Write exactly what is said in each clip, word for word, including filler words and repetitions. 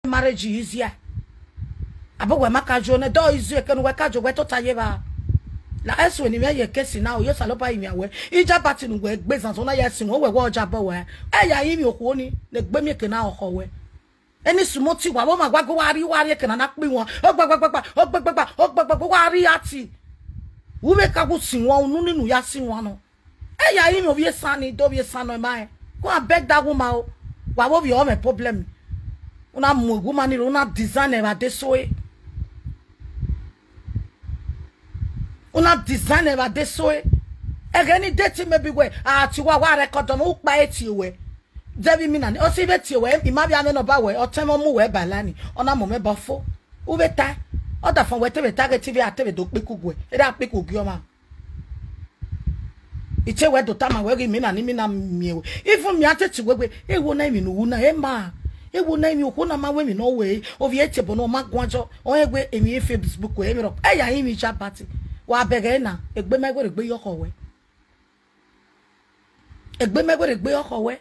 marriage easier. Abo wẹ ma ka jo nẹ, do easy, ekene wẹ ka jo, wẹ tota ye vba. La ẹsu ni mwẹ ye case na, o ye Osanobua rinmwian wẹ. Ijabati ne uwẹ gbe zanzan na ya sin wẹ, wẹ wẹ ọ jabọ wẹ. Ẹ ya rinmwian okhuo ni, ne egbe miẹn eke na ọkhọ wẹ. Eni sumoti wa, vbe ma wa gu wa rri, wa rri eke na na kpe iwan. Ogbegbegba, ogbegbegba, ogbegbegba, wa rri ati. Wu vbe ka gu sin wan, unu ni nu ya sin wan nọ. Ẹ ya rinmwian ovbi esan ni, do ovbi esan nọ ma rẹn. Go and beg that woman o. Wa vbe ovbi ọmwẹ problem. Una mu woman ni rre, una design ẹre vbe adesẹ ọre. Una design ẹre vbe adesẹ ọre. Ẹghẹ ni date maybe wẹ, a ti wa, wa record ọmọ, ukpa e tie wẹ. Deghẹ imina ni, ọ si vbe tie wẹ, I ma vbe amwẹ nọ ba wẹ, ọtẹn mwẹ ọ mu wẹ ba la ni, ọ na mu mwẹ ba fo. U vbe tae, ọdafẹn wẹ te vbe ta ghe te I vbe a te vbe do kpiku guẹ, erha kpiku gie ọmwa. I te wẹ do tama wẹ ghe imina ni, imina miẹn wẹ. Even mẹ a te tie wẹ wẹ, ewo na emwi ne u ru na, ẹ ma. Ewo na emwi okhuo na ma wẹ emwi ne ọ wẹ, ovbi ẹtẹbọ ne ọ ma guan jọ, ọ rẹn wẹ emwi Facebook wẹ, emwi rọ, ẹ ya rinmwian Ijabati. Wa bẹghe na, egbe mẹ wẹ rhe egbe yọkhọ wẹ. Egbe mẹ wẹ rhe egbe ọkhọ wẹ.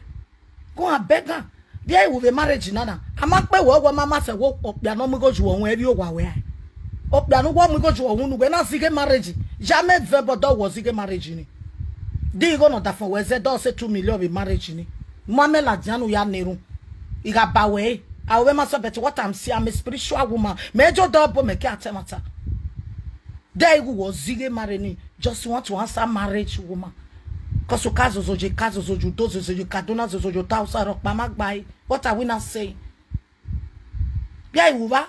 Go and beg am. Vbe ẹ i ru vbe marriage na na, a ma kpe wẹ, wẹ ma ma sẹ wẹ okpia ne ọ mu igho ju ọhun, ẹ vbe owa wẹ a? Okpia ne uwẹ mu igho ju ọhun ne uwẹ na zighe marriage, ya mẹ vẹ bọdọ wẹ ọ zighe marriage ni. De igho ne ọdafẹn wẹ zẹ, dọ sẹ two million vbe marriage ni. Mu amẹ ladian ne u ya na erhunmwu. I gha ba wẹ re, a ru vbe ma sẹ, but what I'm saying, I'm a spiritual woman. Mẹ jọ dọ bo mẹ ke a ta ẹmwata. De igho wẹ ọ zighe marriage ni, just want to answer marriage woman. 'Cause u ka zozo ye, ka zozo ye, u do zozo ye, Kaduna zozo ye, ota usa rhọkpa ma gba ẹre. What are we not saying? Vbe ẹ i ru vba?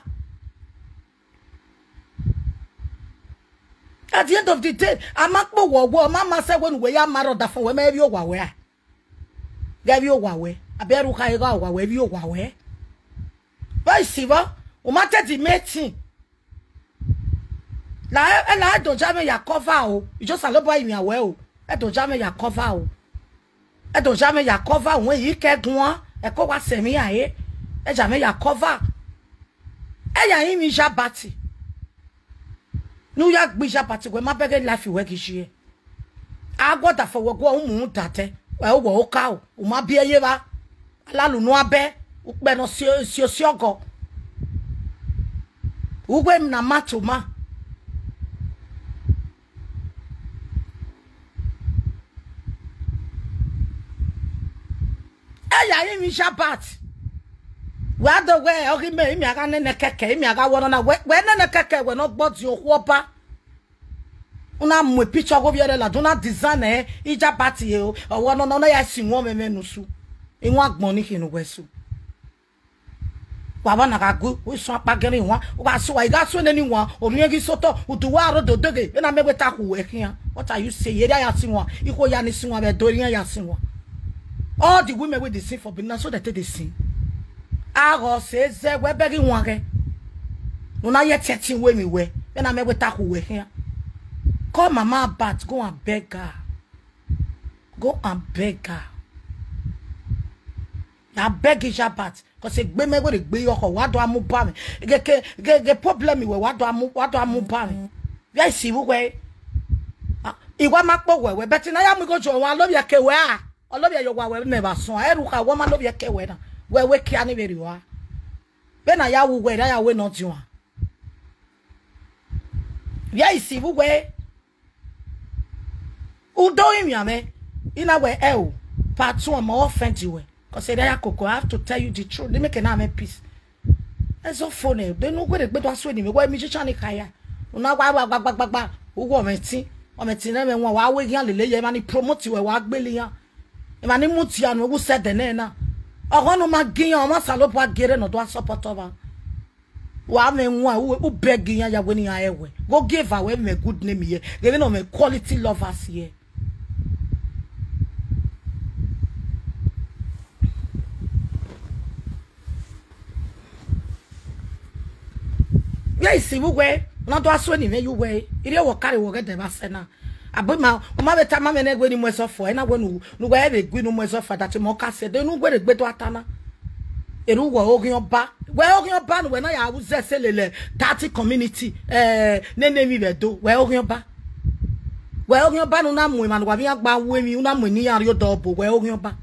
At the end of the day, a ma kpe wẹ, wẹ ọ ma ma sẹ wẹ ne uwẹ ya ma rre ọdafẹn wẹ, mẹ vbe owa wẹ a? Ghẹ vbe owa wẹ, abi ẹrhu kha gha owa wẹ, vbe owa wẹ. Vbe isi vbọ, u ma te di meeting. La, ẹ la, ẹ do ja mwẹ ya cover o. Ijo Osanobua rinmwian wẹ o. Ẹ do ja mwẹ ya cover o. Ẹ do ja mwẹ ya cover, wẹ i ke guan, ẹ ko wa sẹ emwi ya re. Ẹ ja mwẹ ya cover. Ẹ ya rinmwian Ijabati. Ne u ya gbe Ijabati, wẹ ma bẹghe life wẹ ghi ye. A gu ọdafẹn wẹ guọ, u mu da tẹ, ẹ, wẹ okaro, u ma biẹ ye evba. Alalu unu abẹ, ukpẹ ne ọ si, si osi ọgọ. Uwẹ na ma toma. Ẹ ya rinmwian Ijabati. Wẹ a do wẹ, ọ ghi mẹ, imẹ a gha nene kẹkẹ, imẹ a gha wọ nọ na, wẹ, wẹ nene kẹkẹ, wẹ ne ọ gbọdiọn okhuo ọba. U na mu picture ọghe ovbi ẹre ladian, u na design ẹre, Ijabati re o, ọvbọnọ nọ, ọ na ya si iwinna mwẹ ne usu. Iwinna agbọn ni khin ne uwẹ su. Wa vba na gha gu, u suẹn akpagẹrẹ iwinna, u gha suẹn, I gha suẹn nene iwinna, orhiọn ghi sẹ otọ, u do wa rre ododeghe, vbene a mẹ wẹ te a khu uwẹ khian. What are you saying? Erriọ a ya si iwinna, ikhuo ya ni si iwinna, vbe ẹdẹ erriọ ya si iwinna. All the women wey dey sing for Benin, na so dem take dey sing. Aghọ sẹ zẹ wẹ bẹghe iwinna ghẹ. Ne u na ye ẹtin ẹtin ru emwi wẹ, vbene a mẹ wẹ te a khu uwẹ khian. Call Mama Abat, go and beg her. Go and beg her. Ya beg Ijabati, 'cause egbe mẹ wẹ rhe egbe yọkhọ, wa do a mu ba mwẹ. Ghe ke, ghe, ghe problem wẹ, wa do a mu, wa do a mu ba mwẹ. Vbe isi vbe uwẹ, ah, I wa ma kpe wẹ wẹ, but na ya mu igho ju ọmwa, ọ lovbiẹ ke wẹ a? Ọ lovbiẹ ye owa wẹ ne ẹvba suẹn, ẹrhu kha wẹ ọ ma lovbiẹ ke wẹ na, wẹ wẹ kia ni vberriọ a. Vbene a ya ru uwẹ, a ya wẹ ne ọ diọn a. Vbe isi vbe uwẹ, u do rinmwian mwẹ, I na wẹ ẹ o, part two ọmọ offend wẹ. 'Cause erriọ ya koko, I have to tell you the truth. Let me can have peace. Ẹzọ fo nẹ, de ne u wẹ rhe egbe do a suẹn ni mwẹ, wẹ musician ni kha ya. U na wa wa gba gba gba gba, u wẹ ọmwẹ ẹtin, ọmwẹ ẹtin ne ẹmwẹ wan, wa wẹ eghian lele ye, emwa ni promote wẹ, wa gbele iran. Emwa ni mudia nuẹn vbe usẹ ẹdẹ nẹ na. Ọghọ ne u ma gie iran, ọmwa Osanobua gie rre ne ọ do a support ọmwa. Wa mwẹ wan, u, u beg iran ya wẹ ne iran rẹn wẹ. Ghe ogieva wẹ mwẹ good name ye, ghe vbene ọ mwẹ quality lovers ye. Vbe isi vbe uwẹ, na do a suẹn ni mwẹ ye uwẹ, irriọ wẹ ọ kare wẹ ọghe ẹdẹ vbe asẹ na. Abo ima, u ma vbe tama mwẹ nẹ wẹ ne I mu ẹzọ fua, ẹ na wẹ ne u, ne uwẹ vbe gui ne u mu ẹzọ fua, that mẹ ọ ka sẹ, de ne u wẹ rhe egbe do a ta na. Erha uwẹ oghian ọba, wẹ oghian ọba ne uwẹ na ya ru zẹ ẹse lele thirty community, eh, nene emwi vbe Ẹdo, wẹ oghian ọba. Wẹ oghian ọba ne u na mu emwa ne uwa vbe iran gba ru emwi, u na mu eni iran rrie odọ ọbo, wẹ oghian ọba.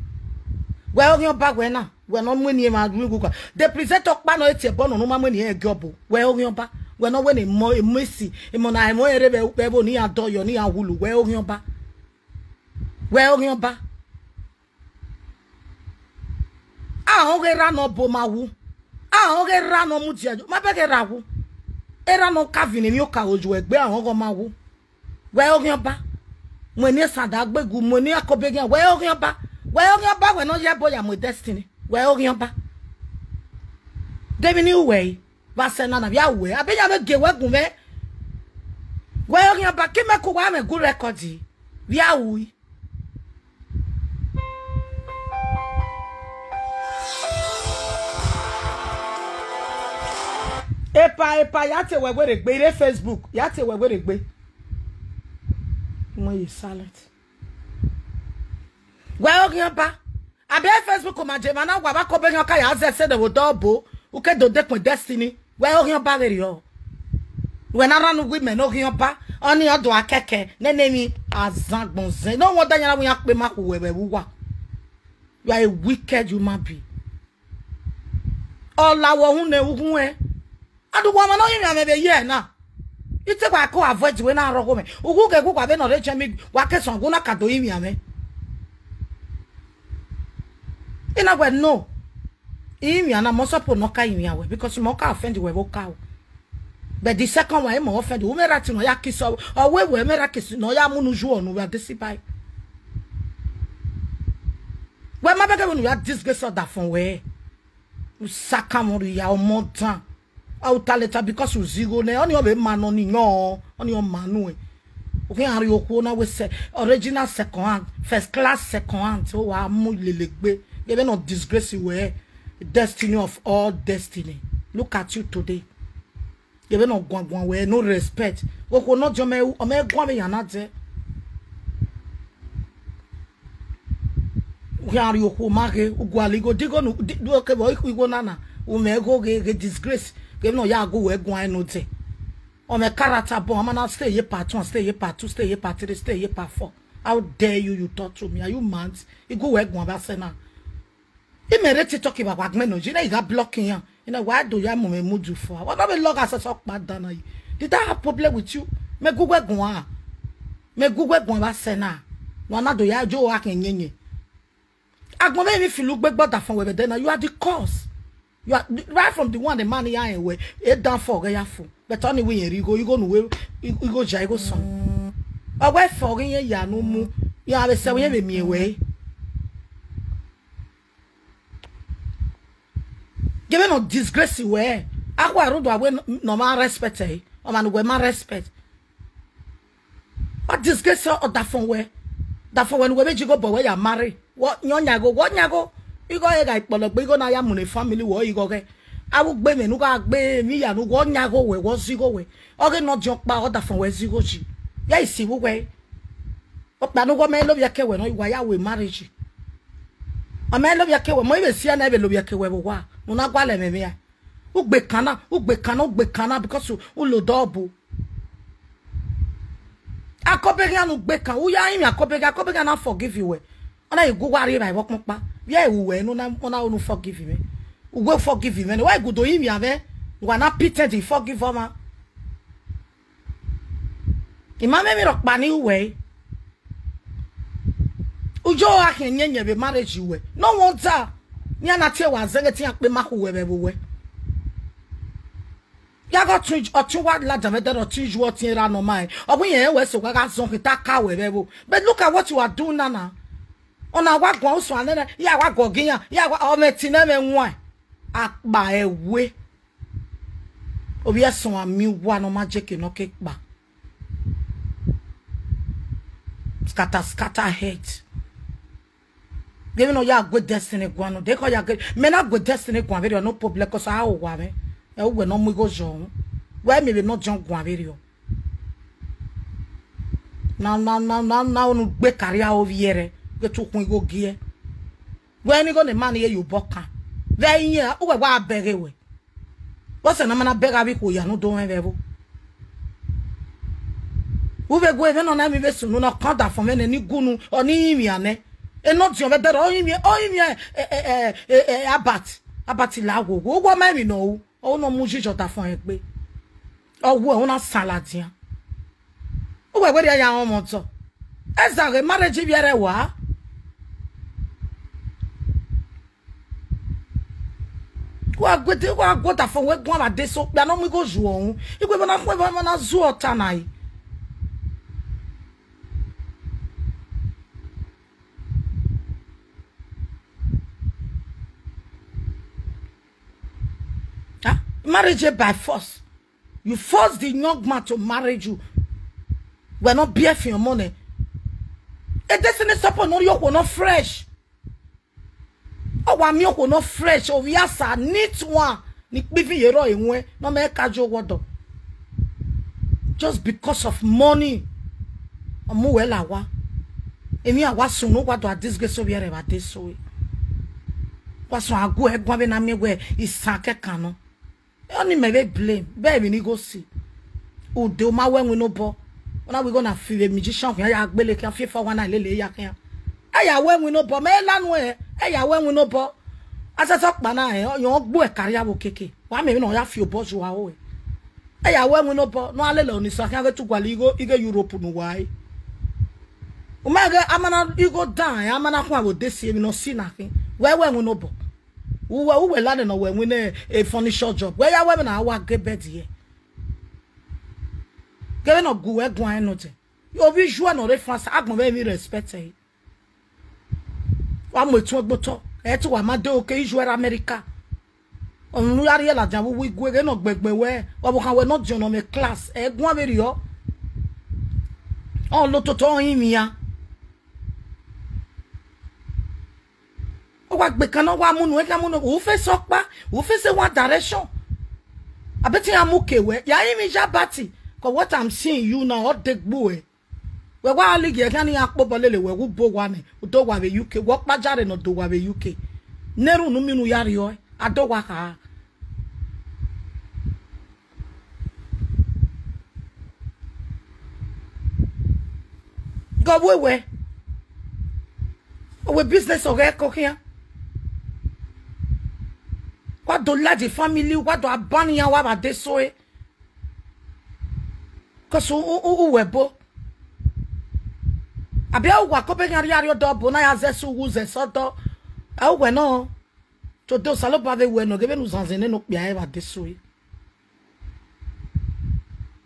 Wẹ oghian ọba wẹ na, wẹ ne ọ mu eni emwa ru ighughua. The presenter ọkpa nọ tie ẹbọ nọ ne u ma mu eni ẹnrẹn gie ọbo. Wẹ oghian ọba, wẹ ne ọ wẹ ne emọ, emọ esi, emọ na emọ ẹre vbe, vbe ẹvbo ne iran dọyọ, ne iran wulu. Wẹ oghian ọba. Wẹ oghian ọba. Ahọn ghe erha ne ọ bo ma wu. Ahọn ghe erha ne ọ mudia yo. Ma bẹghe erha wu. Erha ne ọ ka viọ ne emwi okaro yu egbe, ahọn ghe ọ ma wu. Wẹ oghian ọba. Mu eni esan da gbegu, mu eni akobeghian. Wẹ oghian ọba. Wẹ oghian ọba, wẹ ne ọ ya ẹbọ ya mu Destiny. Wẹ oghian ọba. De emwi ne I ru wẹ re? Vbe asẹ na na vbe a ru wẹ, a be ya vbe gie wẹ gun mwẹ. Wẹ oghian ọba, ke imẹ ku wa mwẹ good record vbe a ru i. Epa, epa, ya te wẹ werriegbe, I rre Facebook, ya te wẹ werriegbe. Wẹ ye silent. Wẹ oghian ọba. A be Facebook ma je emwa na wa vbe akobeghian ọka ya zẹ ẹse ne vbe odọ obo, u ke do dekun Destiny. Wẹ oghian ọba vberriọ. Wẹ na rhan ne uwu imẹ ne oghian ọba, ọnii ọ do a kẹkẹ, nene emwi azan gbọn zẹ. Ne ọ wọn da yan na wẹ iran kpe ma khu wẹ vbe uwa. You are a wicked human being. Ọ la wẹ uhunmwu ne uhunmwu ẹn. Aduwa ọmọ ne ọ rinmwian mwẹ vbe ye na. I te wa ko avoid wẹ na rrọọ ọghomwẹ. Ughughe gu wa vbe nọ rre jẹ mi, wa ke sọn gu na ka do rinmwian mwẹ. I na wẹ no. Rinmwian na, mọ sọpọ ne ọ ka rinmwian wẹ, because mọ ka offend wẹ vbe okaro. But the second one, mọ offend, u mwẹ right ne ọ ya kiss ọ, ọ wẹ wẹ mwẹ right kiss ne ọ ya mu ne uju ọnu vbe adesẹ ba. Wẹ ma bẹghe vbene u ya disgrace ọdafọn wẹ. U sakamwọ rhia ọmọ dan. A u ta leta because u zigho nẹ, ọnii ọ vbe ma nọ ni yọn, ọnii ọ ma nuẹn. U khian rhie okhuo na wẹ sẹ original second hand, first class second hand, o wa mu lele gbe. Ghe vbene ọ disgrace wẹ, destiny of all destiny. Look at you today. Ghe vbene ọ guan guan wẹ, no respect. Okhuo ne ọ diọn mẹ, ọ mẹ guan vbe yan na dẹ. U khian rhie okhuo ma ghe, u gualọ igho, digho nu, di, du oke vbe igho na na, u mwẹ igho ghe, ghe disgrace, ghe vbene ọ ya gu wẹ guan ẹn nodẹ. Ọ mwẹ character bọ, a ma na stay ye part one, stay ye part two, stay ye part three, stay ye part four. How dare you, you talk to me? Are you mad? I gu wẹ guan vbe asẹ na. Imẹ rre TikTok vbe wa gbẹn nọ, yi na I gha block iran. Ina wa do ya mu mwẹ mudu fua. Wa na vbe lọgha sọsọ kpa dan na yi. Did I have problem with you? Mẹ gu wẹ guan. Mẹ gu wẹ guan vbe asẹ na. Wa na do ya jo wa khian yẹnyẹn. Agbọn vbe emwi filo ugbe gbe ọdafọn wẹ vbe ẹdẹ na, you are the cause. You are the, right from the one the man ya rẹn wẹ, e dan fọ ọghẹ ya fo. But ọnii wẹ irẹn rre igho, igho ne uwẹ, igho ya igho sọn. Ọ wẹ fọ ọghe irẹn ya ne u mu, iran vbe sẹ vbe irẹn vbe miẹn wẹ. Ghe vbene ọ disgrace wẹ, akhua rre odua wẹ ne ọ ma respect ẹre, ọmwa ne uwẹ ma respect. Wa disgrace ọdafọn wẹ, ọdafọn wẹ ne uwẹ vbe je igho obọ wẹ ya marry. Wẹ yan ọyan igho, wẹ yan igho, igho ẹre gha kpọlọ gbe, igho na ya mu ne family wẹ igho ghẹ. Avbe ugbe mwẹ ne u gha gbe emwi ya ne uwẹ yan igho wẹ, wẹ zẹ igho wẹ. Ọghe ne ọ diọn ọkpa, ọdafọn wẹ zẹ igho yi. Ya isi vbe uwẹ. Ọkpa ne uwẹ ma lovbiẹ ke wẹ nọ, wa ya ru marriage. Ọ ma lovbiẹ ke wẹ, mọ i vbe si ẹe na, i vbe lovbiẹ ke wẹ vbe owa, ne u na gualọ ẹmwẹ mwẹ a. Ugbe kan na, ugbe kan na, ugbe kan na, because u, u lo odọ ọbo. Akobeghian ne ugbe kan, u ya rinmwian akobeghian, akobeghian na forgive wẹ. Ọ na i gu uwa rri evbare vbe ọkpọkpa, vbe ẹ i ru wẹ ne u na, u na ru ne u forgive mwẹ. Uwẹ forgive mwẹ, ne wa i gu do rinmwian mwẹ, wa na pretend I forgive ọmwa. I ma mwẹ emwi rhọkpa ne I ru wẹ re. U yo gha khian yẹnyẹn vbe marriage ruẹ. No wonder iran na tie wa zẹghe te iran kpe ma khu wẹ vbe ẹvbo wẹ. Ya ghe ọtẹn, ọtẹn uwa ladian vbe ẹdẹrriọ, ọtẹn yu, ọtẹn erha ne ọ ma rẹn. Ọ wẹ irẹn rẹn wẹ sẹ, wa gha zọn khin, te a ka wẹ vbe ẹvbo. But look at what you are doing now, now. Ọna wa guan usun nene, ya wa guọghọ iran, ya wa, ọ mwẹ ẹtin ne ẹmwẹ wan. Akpa ẹwe. Ovbi ẹsọn a miẹn uwa ne ọ ma jeke ne ọ ke kpa. Scatter, scatter head. Ghe vbene ọ ya gue Destiny guan nọ, de ka ọ ya gue, mẹ na gue Destiny guan vberriọ, no problem, 'cause a ho owa mwẹ. Ẹ, uwẹ ne ọ mu igho yọ uhunmwu. Wẹ miẹn vbene ọ diọn guan vberriọ. Na, na, na, na, na, unu gbe karria ovbi ẹre, ghe te u khuan igho gie. Wẹ ne igho ne ma ni ye ye obọ kan. Vbe iran, uwẹ wa bẹghe wẹ. Vbọsẹ ne a ma na bẹghe avbe ikhuo ya ne u do rẹn vbe ẹvbo? U vbe gu ẹmwẹ nọ na, emwi vbe sunu ne ọ kan ọdafọn mwẹ nẹ, ne I gu unu, ọ ni rinmwian nẹ. Enọdiọn vbe ẹdẹrẹ, ọ rinmwian, ọ rinmwian, eh, eh, eh, eh, eh, Albert. Albert la wo, wo, wo ma emwi ne ọ ru. Ọ na mu jijọ da fọn egbe. Ọ wu ẹre, ọ na san ladian. Uwẹ wẹ rhie ya rọnmwẹ otọ. Ẹ zaghe marriage ivbi ẹre wa. Wa gu ẹdẹ, wa gu ọdafọn wẹ guan vbe adesẹ okpia ne ọ mu igho zuọ uhunmwu. Igho vbe na khuẹ vbe na zuọ ọta na re. Huh? Marriage by force. You force the young man to marry you. Wẹ ne ọ biẹ fian ọmọ nẹ. A destiny support ne ọ rhie okhuo ne ọ fresh. Ọ wa miẹn okhuo ne ọ fresh, ovbi asa, neat one, ni kpivin ye rrọọ eruẹn, ne ọ mẹ ka jo wọdọ. Just because of money. Ọ mu wẹ la owa. Emwi a wa sunu, wa do a disgrace ovbi ẹre vbe adesẹ. Wa sunu a gu ẹre guan vbe na miẹn wẹ isan kẹkan nọ. Ọni mẹ vbe blame, vbe emwi ni gho si. Ude u ma wẹ winna obọ. Ọ na wẹ igho na fi vbe magician khian ya gbele khian, fi efa owa na lele ya khian. Ẹ ya wẹ winna obọ, mẹ lanu ẹre, ẹ ya wẹ winna obọ. Asẹsẹ ọkpa na rẹn, ọ yọn gbe ẹka rria vbe okiekie. Wa miẹn emwi ne ọ ya fi obọ zua ro ẹre. Ẹ ya wẹ winna obọ, ne ọ lele Ọnisa khian ghe te u gualọ igho, ighe Europe ne uwa re. U ma ghe a ma na igho dan, a ma na khuan vbe odesi emwi ne ọ si na khin. Wẹ wẹ winna obọ. Uwẹ, uwẹ ladian ne ọ wẹ winna e furniture job. Wẹ ya wẹ vbe na wa ge bed ye. Ghe vbe ne ọ gu wẹ guan nọ dẹ. Ovbi iyuẹ ne ọ rre France, agbọn vbe emwi respect ẹre. Wa mu etuẹn gbe otọ, ẹ te uwa ma de oke iyuẹ rre America. Ọmwa ne u ya rhie ladian vbe uwu igue ghe ne ọ gbẹgbẹ wẹ, ọvbokhan wẹ ne ọ diọn nọ mwẹ class, ẹ guan vberriọ. Ọ lototọ, ọ rinmwian. Ọ wa gbe kan ne ọ wa mu unu, ẹ khian mu unu, u face ọkpa, u face one direction. Abeti iran mu ke wẹ, ya rinmwian ya bati, 'cause what I'm seeing you now, ọ degbe uẹ. Wẹ wa ligie khian ne iran kpobọ lele wẹ, wẹ u bo owa nẹ, u do owa vbe U K, wẹ ọkpa jare ne ọ do owa vbe U K. Ne erhunmwu miẹn unu ya rriọ, a do owa kha. Ghe ọ wẹ wẹ, ọ wẹ business ọghẹ ẹko khian. Wa do ladi family, wa do a ban iran, wa vbe adesẹ. 'Cause u, u, u, uwẹ bo. Abi a uwa kọbe khian rhie arrie ọdọ, ọbo na ya zẹ sẹ uwu zẹ sẹ ọdọ. A uwẹ nọ. Today Osanobua vbe wẹ nọ, ghe vbene u zanzan nene okpia ẹre vbe adesẹ.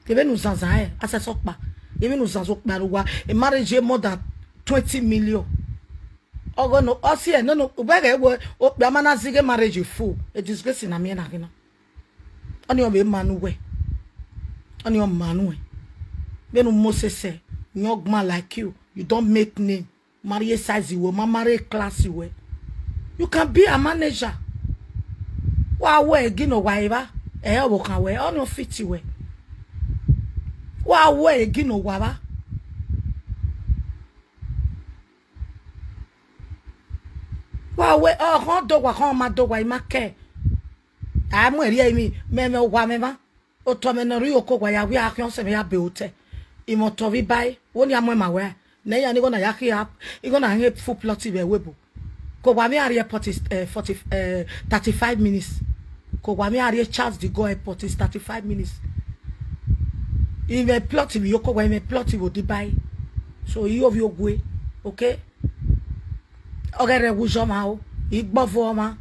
Ghe vbene u zanzan ẹre, asẹsẹ ọkpa. Ghe vbene u zanzan okpia rre uwa, a marriage more than twenty million. Ọghọ nọ, ọ si ẹre nene, uwẹ ghẹ wẹ, okpia ma na zighe marriage full, a disgrace na miẹn na ghi na. Ọni ọ vbe ma ne uwẹ. Ọni ọ ma nuẹn. Vbene u mu osese, young man like you, you don't make name. Ma rhie size wẹ, ma ma rhie class wẹ. You can be a manager. Wa wẹ egi ne ọ wa evba, ẹ ọvbokhan wẹ, ọni ọ fit wẹ. Wa wẹ egi ne ọ wa vba. Wa wẹ, ọ khọn do wa, khọn ma do wa, I ma kẹ. A mu ẹre emwi, mẹ, mẹ owa mwẹ mwa. Otọ mwẹ ne ọ rre oko wa ya wia akhiọnsẹ mwẹ ya be otẹ. Imẹ otọ vbe iba ẹre, wo ni a mu ẹn ma wẹ. Ne iran ni igho na ya khia, igho na hẹn full plot vbe ẹvbo ebo. Ko wa mwẹ a rrie airport is, eh, forty, eh, thirty-five minutes. Ko wa mwẹ a rrie Charles de Gaulle airport is thirty-five minutes. Imẹ plot vbe iyoko wa, imẹ plot vbe Dubai. So, I ovbi ogue, okay? Ọ ghẹ rre ẹwu yọ mwa o, I gbọvo ọmwa.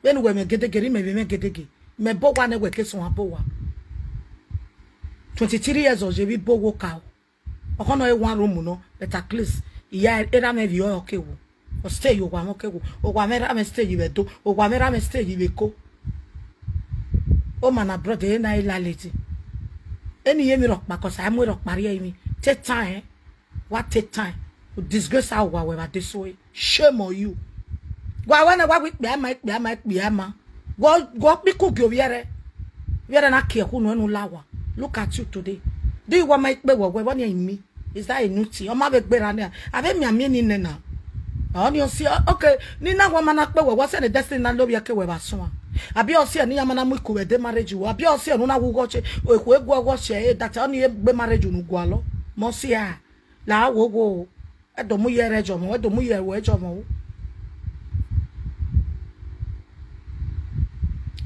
Vbene uwẹ mwẹ gedege, rhie imẹ vbe mwẹ gedege. Mẹ bo owa nẹ, wẹ ke suẹn bo owa. Twenty-three years ọ ye vbe ibo wo ka o. Ọkhọ nọ e one room nọ, but at least, iya erha mwẹ vbiẹ ọ ke wo. Ọ stay ye owa mwẹ ọ ke wo. Owa mwẹ erha mwẹ stay ye vbe Ẹdo. Owa mwẹ erha mwẹ stay ye vbe Eko. Oma na brother, ena e landlady. Eni ye emwi rhọkpa, 'cause a mu rhọkpa rrie emwi. Take time, eh? Wa take time. U disgrace our owa wẹ vbe adesẹ. Shame on you. Wa wẹ nẹ, wa wẹ ikpia ma, ikpia ma, ikpia ma. Wọ, wọ kpiku gie ovbi ẹre. Ovbi ẹre na kie ẹkhu nuẹn ne u la owa. Look at you today. Di wa ma ikpe wẹ, wẹ, wẹ ni mi. Is that a new thing? Ọ ma vbe gberra nia. A vbe mianmian ni nẹ na. Ọni ọ si, okay, ne I na wa ma na kpe wẹ, wẹ ọ si ẹre ne destiny na lovbiẹ ke wẹ vbe asuan. Abi ọ si ẹre ne iran ma na mu iku vbe de marriage wẹ. Abi ọ si ẹre ne u na wu ghọchẹ, ekhue gu ọghọchẹ, eh, that ọni egbe marriage unu gualọ. Mẹ ọ si a. La wo wo. Ẹ do mu ye ẹre jọ mọ, ẹ do mu ye ẹre jọ mọ.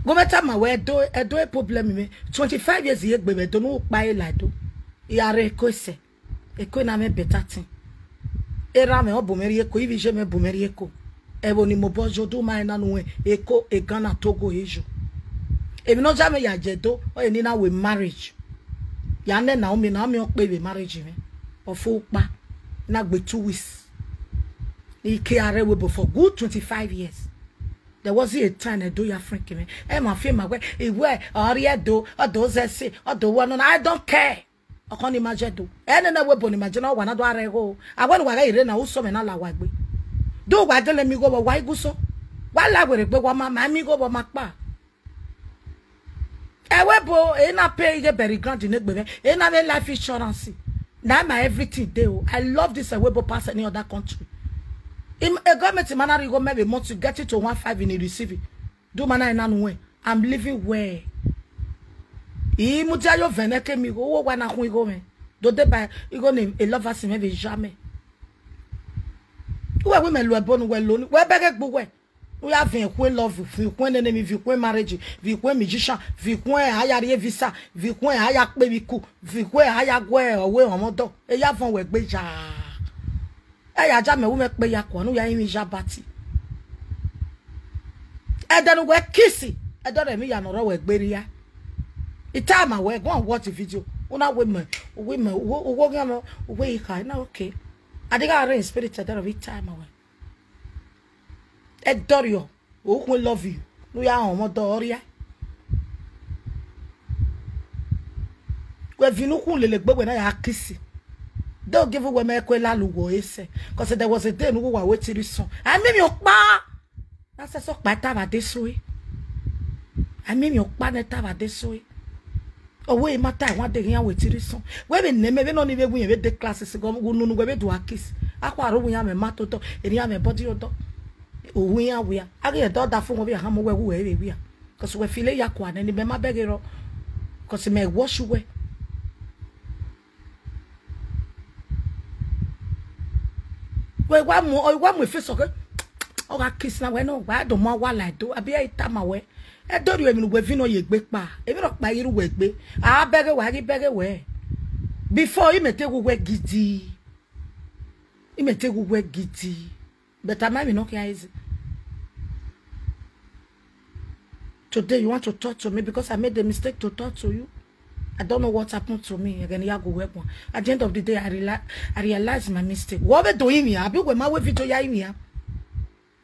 Gu mwẹ tama wẹ, Ẹdo, Ẹdo problem mwẹ. Twenty-five years ye gbe vbe Ẹdo, ne u kpa ẹre la Ẹdo. I gha rre Eko ẹsẹ. Eko na mwẹ better thing. Erha mwẹ ọ bu mwẹ rrie Eko, ivbi iye mwẹ bu mwẹ rrie Eko. Ẹvbo ne I mobọ yo do ma na nu Eko, Ghana, Togo, Asia. Emwi ne ọ ya mwẹ ya ye Ẹdo, ọ re ne I na wẹ marriage. Ya nẹ Naomi, Naomi ọ kpe vbe marriage mwẹ. Ọ fo ukpa, na gbe two weeks. I ke a rre ẹvbo for good twenty-five years. There was a time Ẹdo ya friend mwẹ. Ẹ ma fi ma wẹ, iwẹ, ọ rrie Ẹdo, ọ do zẹ ẹse, ọ do wẹ nọ na, I don't care. Ọkọ ni ma ye Ẹdo. Ẹ nene ẹvbo ne ima ye na, wa na do a rre igho. A wẹ ne uwa ghẹ rre na, usọ mwẹ na la uwa egbe. Do uwa dele mi igho vbọ, wa i gu usọ. Wa la werriegbe, wa ma, ma mi igho vbọ ma kpa. Ẹvbo, e na pay ighe bury ground ne egbe mwẹ. E na vbe life insurance. Na my everything dey o. I love this Ẹvbo pass any other country. Im, a government ma na rhie igho mẹ vbe month, you get it to one five in a receive. Do ma na na nu wẹ, I'm living well. I mudia yo vẹn nẹ ke mi igho, uwu owa na khun igho mwẹ. Do deba igho ne a lovers mwẹ vbe ya mẹ. Uwẹ wẹ mẹ lo ẹbọ ne uwẹ lo ni, wẹ bẹghe gbe uwẹ. U ya viẹn ikhuo love, viẹn ikhuo enemy, viẹn ikhuo marriage, viẹn ikhuo musician, viẹn ikhuo a ya rrie visa, viẹn ikhuo a ya kpe vbe iku, viẹn ikhuo a ya gu ọvbehe ọmọdọ. E ya vọn wẹ egbe ya. Ẹ ya ja mẹ, u mwẹ kpe ya kua, ne u ya rinmwian ya bati. Ẹdẹ ne uwẹ kiss, ẹdẹ ọrọre emwi ya ne ọ rre uwẹ egbe rria. I tama wẹ, go and watch the video. U na wẹ mẹ, u wẹ mẹ, u wẹ, u wẹ oghian mẹ, u wẹ I kha, I na okay. A deghẹ a rre in spirit, ẹdẹ ọrọre I tama wẹ. Ẹdẹ ọrọre, ukhun love you, ne u ya họn ọmọdọ ọrria. Wẹ viọ ne ukhun lele egbe wẹ na ya kiss. Do give wẹ mẹ ẹko lala uwẹ ẹsẹ. 'Cause there was a day ne uwa wẹ threesome. A miẹn emwi ọkpa. Na sẹsẹ ọkpa ta vbe adesẹ ue. A miẹn emwi ọkpa ne ta vbe adesẹ ue. Ọ wẹ I ma ta, wa deghẹ iran wẹ threesome. Wẹ vbe nẹ mẹ, vbene ọnii vbe wu irẹn vbe de classes gọ, unu ne uwẹ vbe do a kiss. A khua aro uwu iran mwẹ ma totọ, eni iran mwẹ body odọ. Uwu iran wia. A ghi ẹdẹ ọdafẹn wẹ vbe a hama uwẹ, wẹ uwẹ vbe wia. 'Cause wẹ feel ya kua nẹ, ne imẹ ma bẹghe rrọọ. 'Cause mẹ wash uwẹ. Wẹ wa mu, ọ wa mu efesọ khe. Ọ gha kiss na wẹ nọ, wa do ma wa la Ẹdo, abi ẹ i tama wẹ. Ẹdẹ ọrọre emwi ne uwẹ viọ nọ ye egbe kpa, emwi rhọkpa i rre uwẹ egbe. A bẹghe wẹ, a ghi bẹghe wẹ. Before, imẹ te wu uwẹ gidi. Imẹ te wu uwẹ gidi. But a ma emwi ne ọ khian easy. Today you want to talk to me because I made a mistake to talk to you. I don't know what happened to me. Ẹghẹ ne I ya gu uwẹ guan. At the end of the day, I reali-, I realize my mistake. Wẹ vbe do rinmwian, abi uwẹ ma wẹ video ya rinmwian?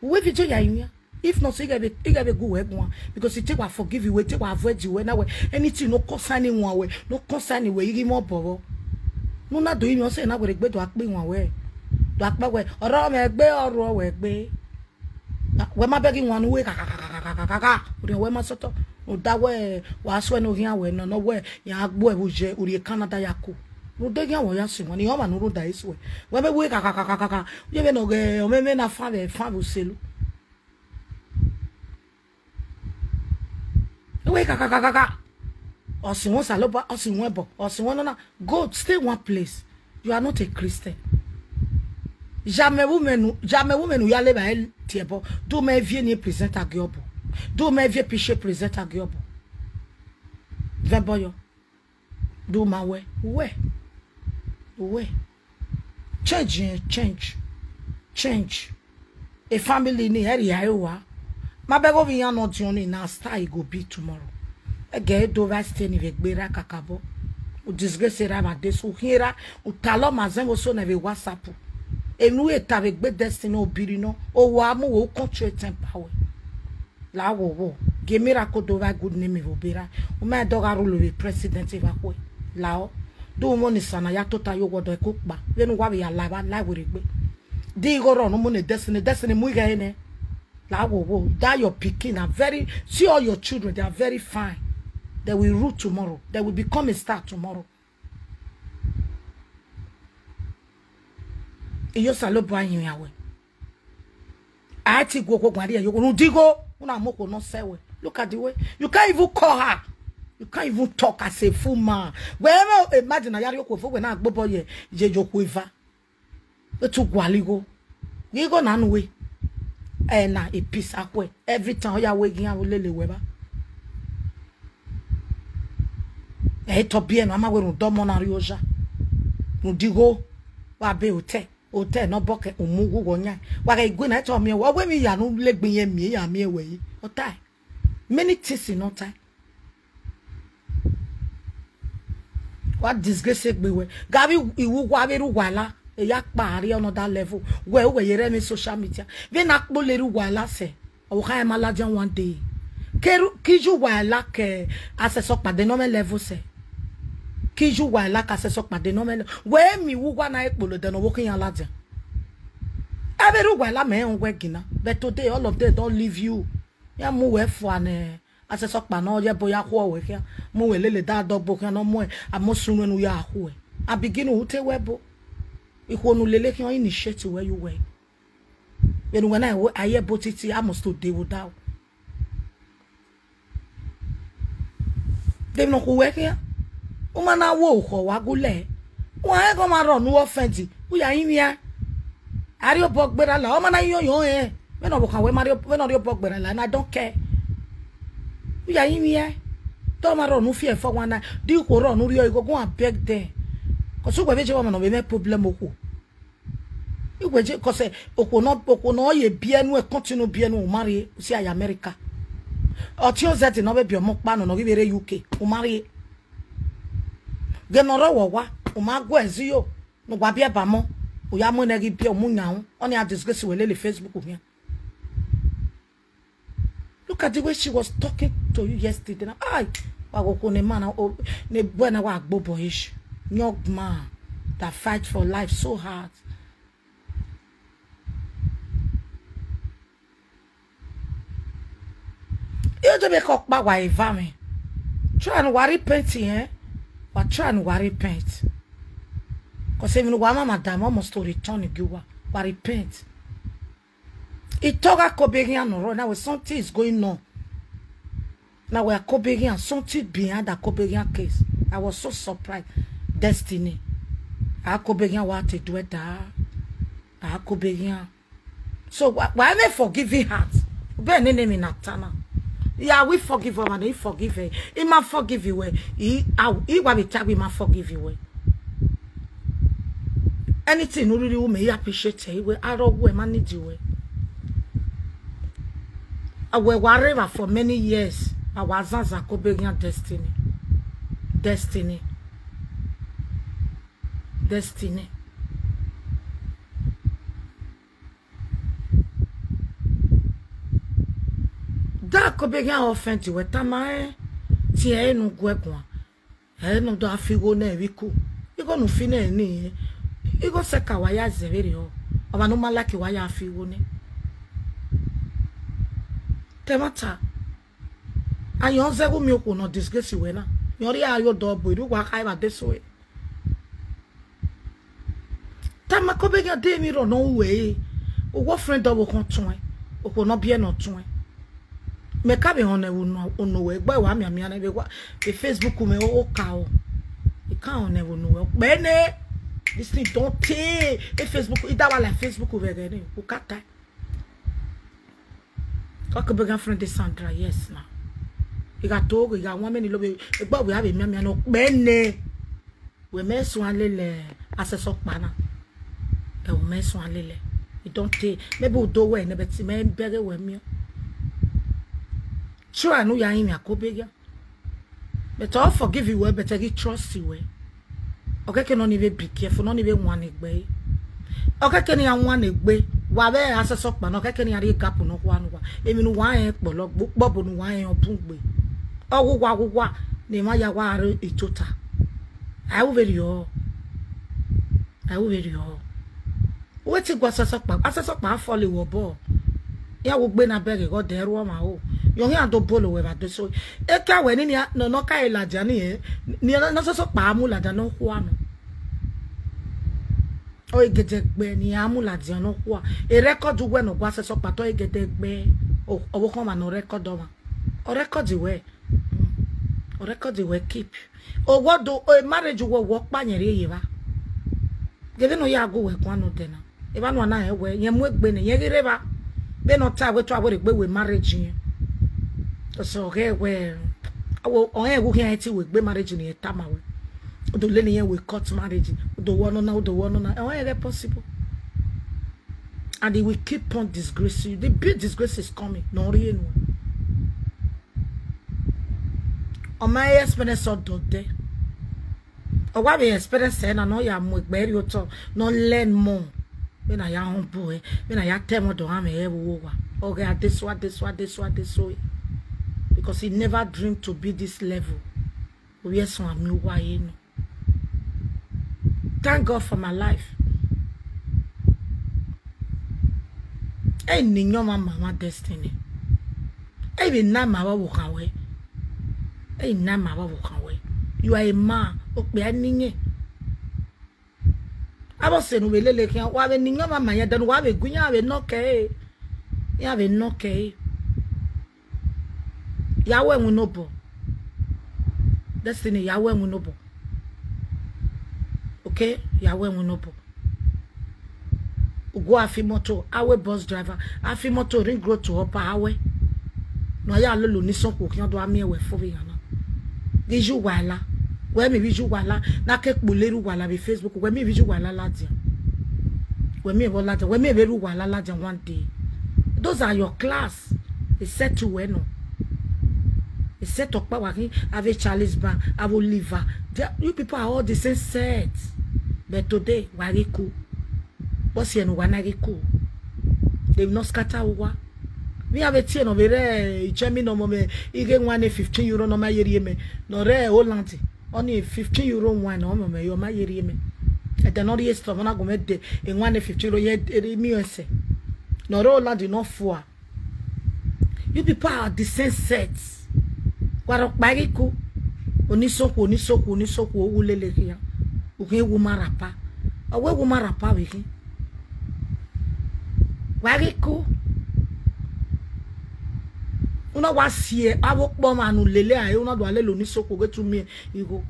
Wẹ video ya rinmwian. If not, I ghẹ vbe, I ghẹ vbe gu uwẹ guan. Because I te wa forgive you, I te wa avoid you, wẹ na wẹ. Anything no concern iwan wẹ, no concern wẹ, I ghi mwẹ obọ vbọ. Ne u na do rinmwian, ọ sẹ na wẹ rre egbe do a kpe iwan wẹ. Do a kpe wẹ, ọrọ mwẹ egbe, ọrọ wẹ egbe. Wẹ ma bẹghe iwan ne u wẹ kakakakakaka. Orhiọn wẹ ma sọtọ. U da wẹ, wa suẹ ne oghian wẹ nọ, nọ wẹ, ya gbuẹ vbe oye, u rrie Canada ya ku. Ne u deghẹ iran wẹ ya sẹ iwan, ne iran ọmwa ne u rhunmwuda ẹre suẹ. Wẹ vbe wẹ kakakakakaka. Ye vbene ọ ghe, ọmwẹmwẹ na fan vbe, fan vbe uselu. Wẹ kakakakaka. Ọ sẹ iwan Osanobua, ọ sẹ iwan ẹbọ, ọ sẹ iwan nana. Go stay one place. You are not a Christian. Ya mẹ vbe umẹ ne u, ya mẹ vbe umẹ ne u ya levba tie ẹbọ. Do mẹ viẹ ne I present agiobọ. Do mẹ viẹ picture present agiobọ. Vẹ ẹbọ yọ. Do ma wẹ. Wẹ. Wẹ. Change yẹn, change. Change. A family ni ẹ rhia ẹre ua. Ma bẹghe ovbi iran ne ọ diọn ni na, star e go be tomorrow. Ẹgẹ e do vbe stay ni vbe egbe ra kakabọ. U disgrace ra vbe adesẹ, u khian ra, u talọ ma zẹn vbe oso nẹ vbe WhatsApp. Emwi ne u ta vbe egbe Destiny obiri nọ, owa mu wẹ u control temper wẹ. La wo wo, gie miracle do vbe good name vbe obera. U ma dọ gha rule vbe president evba khuẹ. Lao. Do u mwẹ ni sana ya tota yo wọdọ ẹko kpa. Vbene uwa vbe ya la evba la werriegbe. Di igho rọ ne u mu ne Destiny, Destiny mu ighe nẹ. La wo wo, that your pikin are very, see all your children, they are very fine. They will rule tomorrow. They will become a star tomorrow. Iyo Osanobua yin wẹ. A ti gu okhuo guan rrie yo, rhunmwuda igho, u na mu okhuo nọ sẹ wẹ. Look at the way. You can't even call her. You can't even talk as a full man. Wẹ mwẹ imagine a ya rhie okhuo fo, wẹ na gbe obọ ye, ye, ye okhuo eva. Vbe te u gualọ igho? Ghe igho na nu wẹ. Ẹ na, e peace akhuẹ. Every time ọ ya wẹ ghi iran vbe lele wẹ evba. Ẹ i tọ biẹ nọ, a ma wẹ rhunmwuda ọmọ na rrie oya. Rhunmwuda igho, wa be hotel, hotel ne ọ bọ kẹ, u mu uwu wọ yan. Wa ghẹ gue na, ẹ te ọ miẹn wẹ. Ọ wẹ emwi ya ne u legbe irẹn miẹn, ya miẹn wẹ yi. Ọ tae. Many things ne ọ tae. Wa disgrace egbe wẹ. Gha vbe iwu wa vbe rre uwa la, eya kpa a rrie another level. Wẹ, wẹ ye rre emwi social media. Vbene a kpolo rre uwa la sẹ, ọvbokhan ma ladian one day. Ke ru-, ke iye uwa la ke Asese Ọkpa de nọ mwẹ level sẹ. Ke iye uwa la ke Asese Ọkpa de nọ mwẹ le-, wẹ, emwi uwa na kpolo de ne ọvbokhan iran ladian. Ẹ vbe rre uwa la mẹ rẹn wẹ gina. But today, all of them don leave you. Ya mu wẹ fua nẹ Asese Ọkpa nọ ye ẹbo ya khuọ wẹ khian, mu wẹ lele da dọgbo khian ne ọ muẹn, a mu sunu ne u ya khuẹ. A begin u te wẹ ẹbo. Ikhuo ne u lele khian initiate wẹ ye uwẹ. Vbene uwẹ na, a ye ẹbo titi, a must to deghẹ odaro. Deghẹ ne ọ khu wẹ khian, u ma na wo okhọ wa gulẹ. Wa rẹn ghe ọmwa rrọọ ne u offend, u ya rinmwian. A rhie obọ gberra la, ọ ma na yọyọn rẹn. Vbene ọvbokhan wẹ ma rhie, vbene ọ rhie obọ gberra la, na I don't care. U ya rinmwian. Te ọmwa rrọọ ne u fian for one night, de ikhuo rrọọ ne u rhie igho, go and beg them. Cause uwẹ vbe je ọmwa ne ọ vbe mwẹ problem okhuo. Iwẹ je, cause okhuo nọ, okhuo nọ ye biẹ nuẹn, continue biẹ nuẹn, u ma rrie, u si a ye America. Ọtiọnzẹtin ne ọ vbe biẹ ọmọ ọkpa nọ, ne ọ ghi vbe rre U K, u ma rrie. Ghe ne ọ rre ọwọwa, u ma gu ẹre zẹ iyo, ne uwa biẹ ba ọmọ, u ya mu nẹ ghi biẹ, u mu yan ru, ọnii a disgrace wẹ lele Facebook khian. Look at the way she was talking to you yesterday. Now, ai, wa go kone man na, o, ne boy na wa gbo boyish. Young man that fight for life so hard. Iyo de be ko kpa wa eva mi. Try and wa repent, eh? Wa try and wa repent. Cause even wa mama dam almost to return gi wa. Wa repent. Itọgha Kobeghian nọ rrọọ na wẹ something is going on. Na wẹ Akobeghian, something behind Akobeghian case. I was so surprised. Destiny. Akobeghian wa te do ẹda. Akobeghian. So wa, wa have a forgiving heart. Be ne ne mi na ta na. Ya we forgive ọmwa ne I forgive ẹ. I ma forgive wẹ. I, I, I wa be ta we ma forgive wẹ. Anything ne u rhirhi ru mẹ, I appreciate ẹ, I wẹ, arọ wẹ ma need wẹ. A wẹ wa rre evba for many years, a wa zanzan Kobeghian destiny. Destiny. Destiny. Da Kobeghian offend wẹ, tama rẹn, tie ẹre ne u guẹ guan. Ẹ ne ọ do a fi igho nẹ vbe iku. Igho ne u fi nẹ ni, igho sẹ ka wa ya zẹ vberriọ. Ọmwa ne u ma like wa ya fi igho nẹ. Te ẹmwata, ayọn zẹ vbe miẹn okhuo ne ọ disgrace wẹ na. Yọn rhie aro do ọbo, erha uwa kha evba de so ẹre. Tama Kobeghian de emwi rrọọ ne ọ ru ẹre. Uwẹ friend ọvbokhan tuẹn, okhuo ne ọ biẹ ne ọ tuẹn. Mẹ ka vbe họn nẹ vbe unu, unu wẹ, egbe wa mianmian nẹ vbe wa, vbe Facebook mwẹ o, o ka o. I ka họn nẹ vbe unu wẹ, okpẹ nẹ. This thing don tey. E Facebook, I da wa la Facebook vbe ẹghẹ nẹ, u ka ta. Ka Kobeghian friend de Sandra, yes na. I gha to ghe, I gha wan mẹ ni lo vbe, egbe wẹ a vbe mianmian nẹ, okpẹ nẹ. Wẹ mẹ suẹn lele asẹsẹ ọkpa na. Ẹ, wẹ mẹ suẹn lele. I don tey. Maybe u do wẹ nẹ, but mẹ bẹghe wẹ miẹn. Try ne u ya rinmwian Kobeghian. But ọ forgive wẹ, but ẹ ghi trust wẹ. Ọ kẹkẹ nọ ni vbe be careful, nọ ni vbe wan egbe. Ọ kẹkẹ ne iran wan egbe. Wa vbe asẹsẹ ọkpa na, ọ kẹkẹ ne iran rhie gap nọkhua ne uwa. Emwi ne uwa rẹn kpọlọ, kpọbo ne uwa rẹn ọ bun gbe. Ọ ghuwa ghuwa ne emwa ya wa rre itota. A ru vberriọ. A ru vberriọ. Uwẹ te gu asẹsẹ ọkpa, asẹsẹ ọkpa a fọlọ wẹ obọ. Iran wo gbe na bẹghe ghe ọdẹ ẹrhu ọmwa o. Yọ khian do bolo wẹ vbe adesẹ. Ekia wẹ ni nia nọ nọ ka ladian ni, ni na asẹsẹ ọkpa a mu ladian nọkhua nọ. Ọ gẹdẹ gbe ne iran mu ladian nọkhua. E record uwẹ ne ọ gu asẹsẹ ọkpa te ọ gẹdẹ gbe. Ọ, ọvbokhan ọmwa ne ọ record ọmwa. Ọ record wẹ. Ọ record wẹ keep. Owọ do, e marriage uwẹ, uwẹ ọkpa yẹn rhie ye evba. Ghe vbene ọ ya gu wẹ guan nodẹ na. Evba nọ na rẹn wẹ, irẹn mu egbe nẹ, irẹn ghi rre evba. Vbene ọ ta wẹ, te a wẹ rhie egbe wẹ marriage irẹn. Ọsẹ ọghẹ wẹ, ọ rẹn vbe u khian ẹtin wẹ egbe marriage ne irẹn tama wẹ. U do lele irẹn wẹ court marriage, u do wẹ ọnọna, u do wẹ ọnọna. Ọ rẹn ghẹ possible. And he will keep on disgracing you. The big disgrace is coming. Ne ọ rhie nuẹn. Ọ ma experience ọdọ dẹ. Ọ wa vbe experience ẹre na, ne ọ ya mu egbe rhie otọ, ne ọ learn more. Vbene a ya họn bu ẹre, vbene a ya ta ẹmwẹ ọdọ gha mwẹ ẹre vbe uwu owa. Ọ ghe adeso, adeso, adeso, adeso. Because he never dream to be this level. Ovbi ẹsọn a miẹn uwa ye nọ. Thank God for my life. Ẹ ne iyọnmwẹ ma mwa Destiny. Ẹ vbe na ma vbe ọvbokhan wẹ. Ẹ na ma vbe ọvbokhan wẹ. You are a man. Okpia ni yẹn. Avbe ọse ne u vbe lele khian, wa vbe ne iyọnmwẹ ma yẹn, then wa vbe gu iran vbe nọ kẹre. Iran vbe nọ kẹre. Ya wẹ winna obọ. Destiny, ya wẹ winna obọ. Okay, ya wẹ winna obọ. Ugu a fi moto, a wẹ bus driver, a fi moto Ring Road to Upper, a wẹ. Ne a ya lele onisan okhuo khian do a miẹn wẹ fo vbe iran na. Ghi ye uwa la, wẹ miẹn vbe ye uwa la, na ke kpolo erha uwa la vbe Facebook, wẹ miẹn vbe ye uwa la ladian. Wẹ miẹn vbe ladian, wẹ miẹn vbe erha uwa la ladian one day. Those are your class. Except wẹ nọ. Except ọkpa wa khin, avbe Charles Brown, avbe Oliver. They, you people are all the same set. But today, wa ghi ku. Vbọsiẹ ne uwa na ghi ku. They will not scatter uwa. Vbe iran vbe tie nọ vbe rre Germany, ọmọ mwẹ, ighe wine fifteen euro ne ọ ma ye rhie mẹ, ne ọ rre Holland. Ọni fifteen euro wine ne ọ mẹ, ọ ma ye rhie mẹ. Ẹdẹ ne ọ rhie store, ọ na gu mwẹ de, e wine fifteen euro ye, e rhie miẹn ẹsẹ. Ne ọ rre Holland ne ọ fua. You people are the same set. Wa rhọkpa ghi ku. Onisan okhuo, onisan okhuo, onisan okhuo, u wu lele khian. U khin wu ma rapa. Ọ wẹ wu ma rapa vbe khin. Wa ghi ku. U na wa si avbe ọkpọ ọmwa ne u lele a, u na do a lele onisan okhuo ghe tu miẹn igho.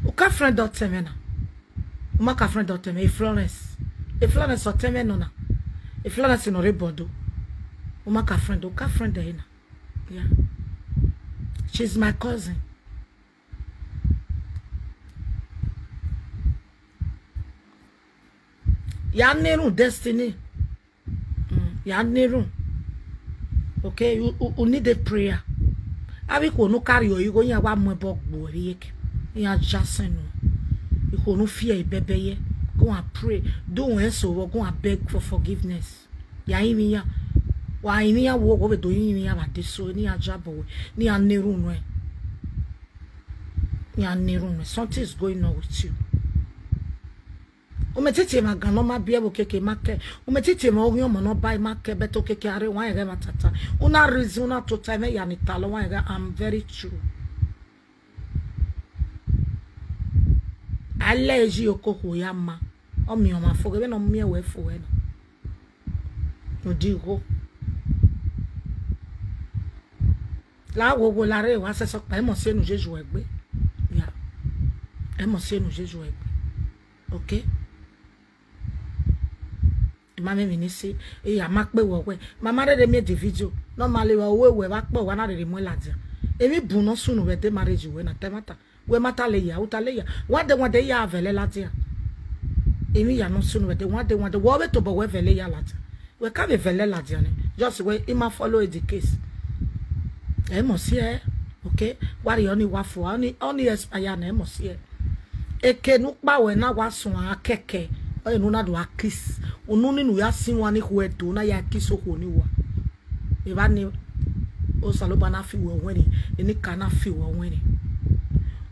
U ka friend ọtẹn mwẹ na. U ma ka friend ọtẹn mwẹ, e Florence. E Florence ọtẹn mwẹ nọ na. E Florence ne ọ rre Bordeaux. U ma ka friend, u ka friend ẹre na. Yeah. She's my cousin. Ya na erhunmwu Destiny. Mm, ya na erhunmwu. Okay, you, you, you need a prayer. Avbe ikhuo ne u ka rrie igho, iran wa mu ẹbọ gbe uẹ vbe iyeke. Iran ya sẹn nuẹn. Ikhuo ne u fi ẹre bẹbẹ ye, go and pray. Do uwẹ eso vbọ, go and beg for forgiveness. Ya rinmwian. Wa rinmwian, wo wo vbe do rinmwian vbe adeso, ne iran ya bọ wẹ, ne iran na erhunmwu nuẹn. Iran na erhunmwu nuẹn. Something is going on with you. U mẹ titi emwa gan ne ọ ma biẹ vbe okiekie ma kẹ. U mẹ titi emwa oghian ọmọ ne ọ ba ma kẹ, but okiekie a rre, wa rẹn ghẹ emwa tata. U na reason, u na tota ẹmwẹ ya ni talọ, wa rẹn ghẹ, I'm very true. A lẹ yi okokhuo ya ma. Ọ miẹn ọmwa fo, ghẹ vbene ọ miẹn wẹ fo wẹ na. Odigho. La wo wo la rre, wa sẹsẹ ọkpa, ẹmọ si enu ye ju ẹgbe. Ya. Ẹmọ si enu ye ju ẹgbe. Okay? I ma mwẹ emwi ne I si, I ya ma kpe wẹ wẹ. Ma ma rherhe miẹn the video. Normally, wa wẹ wẹ vbe akpọ, wa na rherhe muẹn ladian. Emwi bun ne ọ sunu vbe ẹdẹ marriage wẹ na, te ẹmwata. Wẹ ma ta lele ya, u ta lele ya. Wande wande ya vẹlẹ ladian. Emwi ya ne ọ sunu vbe ẹdẹ, wande wande, wẹ ọ vbe tobọ wẹ vẹlẹ ya ladian. Wẹ ka vbe vẹlẹ ladian nẹ. Just wẹ I ma follow the case. Ẹ mọ si ẹ, okay? Wa rhie ọni wa fua, ọni, ọni expire nẹ, ẹ mọ si ẹ. Eke ne u kpa wẹ na wa suẹn a kẹkẹ, ọ rẹ ne u na do a kiss. Unu ni ne u ya si wan ni khu Ẹdo, u na ya kiss okhuo ni wa. Evba ni Osanobua na fi wẹ ọwẹnrẹn, enikaro na fi wẹ ọwẹnrẹn.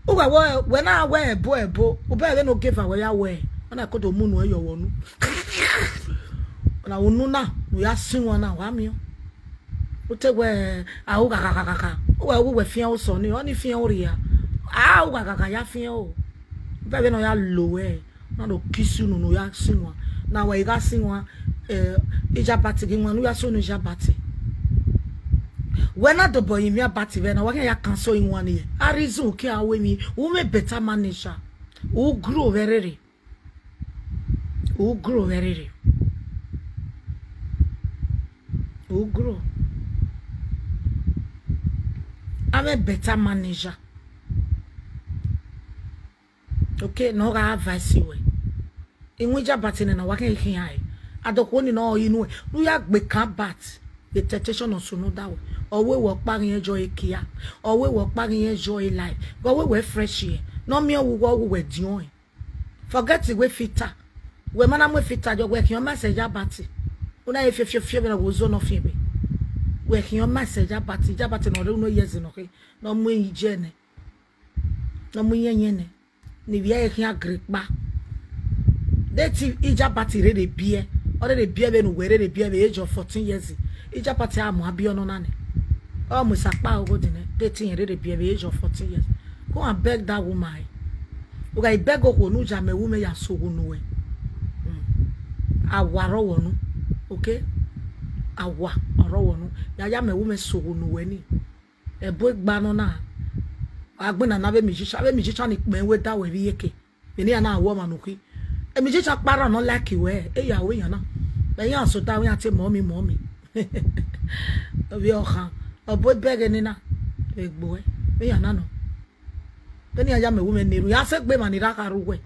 Uwẹ wẹ, wẹ na wẹ ẹbo ẹbo, u bẹghe vbene ogieva wẹ ya wẹ, ọ na kodo mu unu ẹyọ vbe unu. Na unu na, ne u ya si wan na, wa miẹn. U te wẹ, a, u gha gha gha gha gha. Uwẹ, uwẹ fian osọ ni, ọni fian orria. A, u gha gha gha ya fian o. Vbe vbene ọ ya lo wẹ, na do kiss unu ne u ya si wan. Na wẹ I gha si wan, eh, ijabati ghi wan, ne u ya si unu ijabati. Wẹ na dobọ yin mwi abati vbe na, wa khian ya cancel iwan ni. A reason u khian ru emwi, u mwẹ better manager. U grow vbe rere. U grow vbe rere. U grow. Avbe better manager. Okay, ne ọ gha advice wẹ. Iwinna Ijabat nẹ na wa khian khian ẹre. Adọkhuo ni nọ inu ẹre. Ne u ya gbe kan bat. The temptation ọ sunu da wẹ. Ọ wẹ wẹ ọkpa ghi ẹjọ ekia. Ọ wẹ wẹ ọkpa ghi ẹjọ e life. Ọ wẹ wẹ fresh ẹre. Ne ọ miẹn uwu uwu wẹ diọn ẹre. Forget wẹ filter. Wẹ ma na mu filter jọ, wẹ khian ma sẹ Ijabat. U na ye fiofio vbene wo zo nọ fian ebe. Wẹ khian ma sẹ Ijabat, Ijabat ne ọ rre unu ye ẹzẹ nọ khe. Ne ọ mu eyin je nẹ. Ne ọ mu iyẹn yẹn nẹ. Ne ivbi ẹre khian gere kpa. De te Ijabat rere biẹ. Ọ rere biẹ vbene uwẹ rere biẹ vbe age of fourteen years. Ijabat a mu abiọ nọ na nẹ. Ọ mu esa kpa oghode nẹ. De te irẹn rere biẹ vbe age of fourteen years. Go and beg that woman. U gha beg okhuo ne u ya mẹ wu mẹ ya sẹ oghunu wẹ. Awa rọvbọ nu. Okay? Awa rọvbọ nu. Ya ya mẹ wu mẹ sẹ oghunu wẹ ni. Ẹbo egba nọ na. Agbọn na na vbe musician, vbe musician ni kpẹn wẹ da wẹ vbe iyeke. Vbene iran na wọ ọmwa ne u khin. E musician kpa rran nọ like wẹ, e ya ru iran na. Vbe iran sota, iran te mọ mi, mọ mi. Ovbi ọkhan, ọ bu ebe ẹghẹ nena vbe egbe uẹ, vbe iran na nọ. Vbene iran ya mẹ wu mẹ ne erhunmwu, iran sẹ egbe emwa ni ra kha rre uwẹ.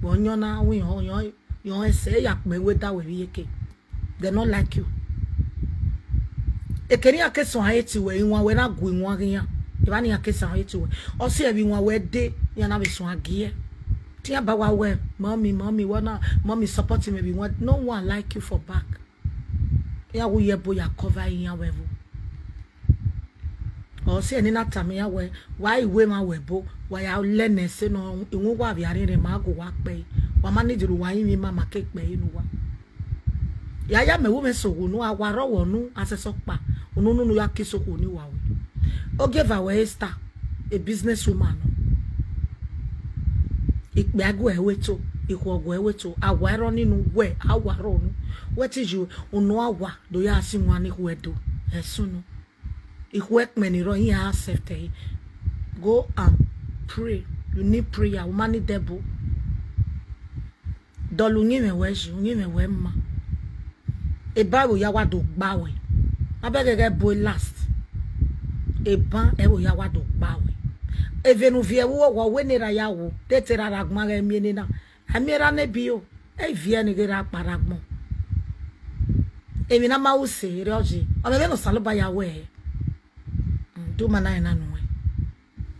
Vbe ọyọn na, wẹ iran, iran, iran ẹsẹ ya kpẹn wẹ da wẹ vbe iyeke. They no like you. Ekene iran ke suẹn hate wẹ, iwan wẹ na gu iwan ghe iran. Evba ne iran ke suẹn hate wẹ. Ọ si ẹvbo iwan wẹ de, iran na vbe suẹn gie. Te iran ba wa wẹ, mommy, mommy, wẹ na, mommy support me vbe iwan. No one like you for back. Iran wu ye ẹbo ya cover iran vbe ẹvbo. Ọ si ẹre ne I na tama iran wẹ, wa i ru emwa wẹ ẹbo, wa ya lẹ ne ẹse nọ, iwinna uwa vbe a rhiẹnrhiẹn ma gu uwa kpẹe. Wa ma need ne uwa rinmwian ima ma ke kpẹe ne uwa. Ya ya mẹ wu mwẹ sẹ okhuo ne uwa, wa rre ọvbọ ne a sẹsẹ ọkpa, unu ne unu ya ke sẹ okhuo ne uwa ru. Ogieva wẹ Esther, a business woman nọ. Ikpia gu ẹre wẹ to, ikhuo gu ẹre wẹ to, awa i rrọọ ni ne uwẹ, awa rrọọ unu. Wẹ te yi unu awa do ya si wan ne ikhuo Ẹdo, ẹsunu. Ikhuo ẹkpẹn ni rrọọ, iran accept ẹre. Go and pray. You need prayer. U ma need ẹbo. Dọlọ uyinmwẹ wẹ yi, uyinmwẹ wẹ ma. Eban ẹvbo ya wa do gba wẹ. Ma bẹghe ẹghẹ ẹbo last. Eban ẹvbo ya wa do gba wẹ. Eve ne u viẹ vbe uwu owa, wẹ ne erha ya wu, te te erha rre agbọn ghe miẹn nena. A miẹn erha ne bi o, ẹ i viẹ ne ghe erha kpa rre agbọn. Emwi ne a ma ru sẹ erriọ yi, ọ mwẹ vbene Osanobua ya wẹ hẹ. Do ma na rẹn na nuẹn.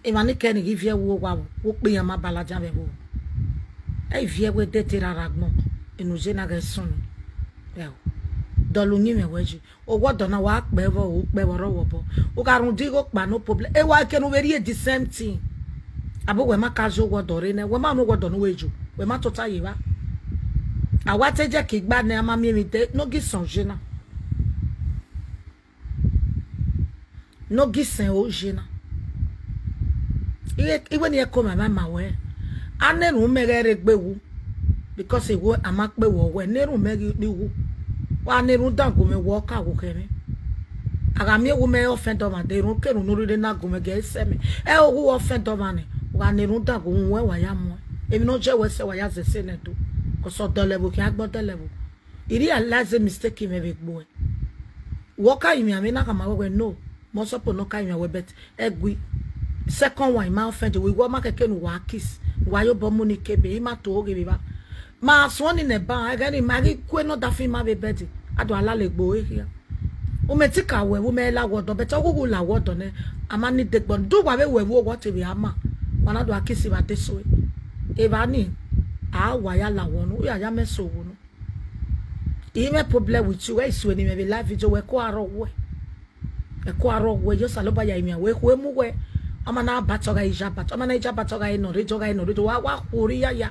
Emwa ni kẹ ne I ghi viẹ vbe uwu owa vbo, vbe ukpe iran ma ba ladian vbe ẹvbo. Ẹ i viẹ wẹ de te erha rre agbọn, enu ye na ghẹ sunu. Ẹ o, dọlọ uyinmwẹ wẹ yi. Owa ọdọ na wa kpẹ vbọ, u kpẹ vbe ọrọre obọ. U gha rhunmwuda igho kpa, no problem. E wa ke ne u vbe rhie the same thing. Abo wẹ ma ka ye owa ọdọ rre nẹ, wẹ ma nu owa ọdọ ne u vbe yo, wẹ ma tota ye evba. A wa te je ke igba nẹ, a ma miẹn emwi de, ne ọ ghi sọn ye na. Ne ọ ghi sẹn ro ye na. Iwe, iwe ni ẹko ma ma ma wẹ. A na erhunmwu mẹ ghẹ rre egbe wu. Because iwe a ma kpe wẹ wẹ, na erhunmwu mẹ ghi kpe wu. Wa na erhunmwu dan gu mwẹ wẹ ọ ka wo khẹ mwẹ. A gha miẹn wu mẹ offend ọmwa de, erhunmwu ke erhunmwu ne u rhirhi na gu mwẹ gẹ sẹ mẹ. Ẹ o wu offend ọmwa nẹ, wa na erhunmwu dan gu mwẹ wa ya muẹn. Emwi ne ọ jẹ wẹ sẹ wa ya zẹ sẹ nẹ do. Cause ọdẹlẹvbo khian gbe ọdẹlẹvbo. I realize mistake mwẹ vbe egbe uẹ. Wẹ ọ ka rinmwian mwẹ na khama wẹ wẹ no, mẹ ọ suppose ne ọ ka rinmwian wẹ, but ẹgui second one ma offend wẹ, wẹ ọ ma kẹkẹ ne uwa kiss, ne uwa ye obọ mu ni kebe, I ma to ghe vbe evba. Ma suẹn ni nẹ ba, ẹghẹ ni ma ghi gue ne ọdafẹn ima vbe bed, a do a lala egbe ore khian. U mẹ ti ka wẹ vbe u mẹ la wẹ ọdọ, but ọ ghughu la wẹ ọdọ nẹ, a ma ni degbọ, do uwa vbe wẹ vbe uwu owa te vbe a ma, wa na do a kiss vbe adesẹ uẹ. Evba ni, a wa ya la wẹ unu, u ya ya mẹ sẹ oghunu. I mwẹ problem with you, wẹ i sue ne imẹ vbe live video, wẹ ko arọ wẹ. Ẹ ko arọ wẹ, yo Osanobua ya imian wẹ, ekhue mu wẹ. Ọmọ na batọ gha ija batọ, ọmọ na ija batọ gha nọ rre, jọ gha nọ rre, wa, wa khuorre iyaya.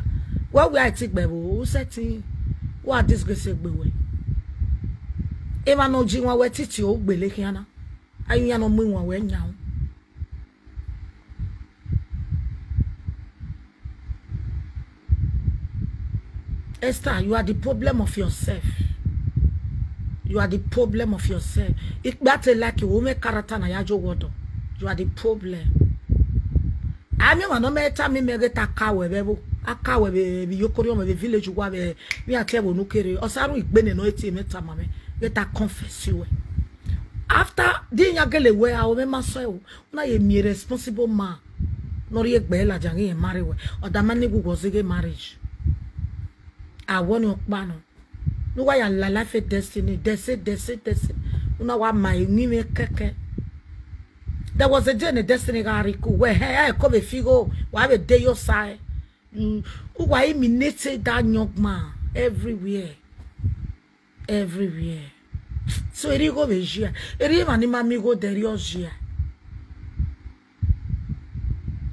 Wẹ wẹ a ti gbe ẹvbo, u sẹtin. Wa disgrace egbe wẹ. Emwa ne ọ ji wan wẹ titi o gbele khian na. A i yan ne ọ mu iwan wẹ yan. Esther, you are the problem of yourself. You are the problem of yourself. Ikpia te like you, women character na ya jo wọdọ. You are the problem. Ami ọmwa nọ mẹ ta mi mẹ ghe ta ka wẹ vbe ẹvbo. A ka wẹ vbe, vbe iyokọ orhiọn mwẹ vbe village uwa vbe, vbe iran tie ẹvbo ne u kere. Ọ sa rhunmwuda igbele nọ, e tie mwẹ tama mwẹ, ghẹ ta confess wẹ. After, de iran gele wẹ, a, ọ mwẹ ma sẹ o. U na ye miẹn responsible man ne ọ rhie egbe ladian ghi rẹn marry wẹ. Ọ da ma ne gu wẹ ọ zẹ ghe marriage. A wẹ ọnii ọkpa nọ. Ne uwa ya la life Destiny, Destiny, Destiny, Destiny. U na wa ma emwi mwẹ kẹkẹ. There was a day ne Destiny gha rhie iku, wẹ hẹ, ẹ ko vbe fi igho, wa vbe de yo sa ẹ. Mm, uwa imitated that young man everywhere. Everywhere. So, erriọ igho vbe jia. Erriọ emwa ni ma miẹn igho de erriọ jia.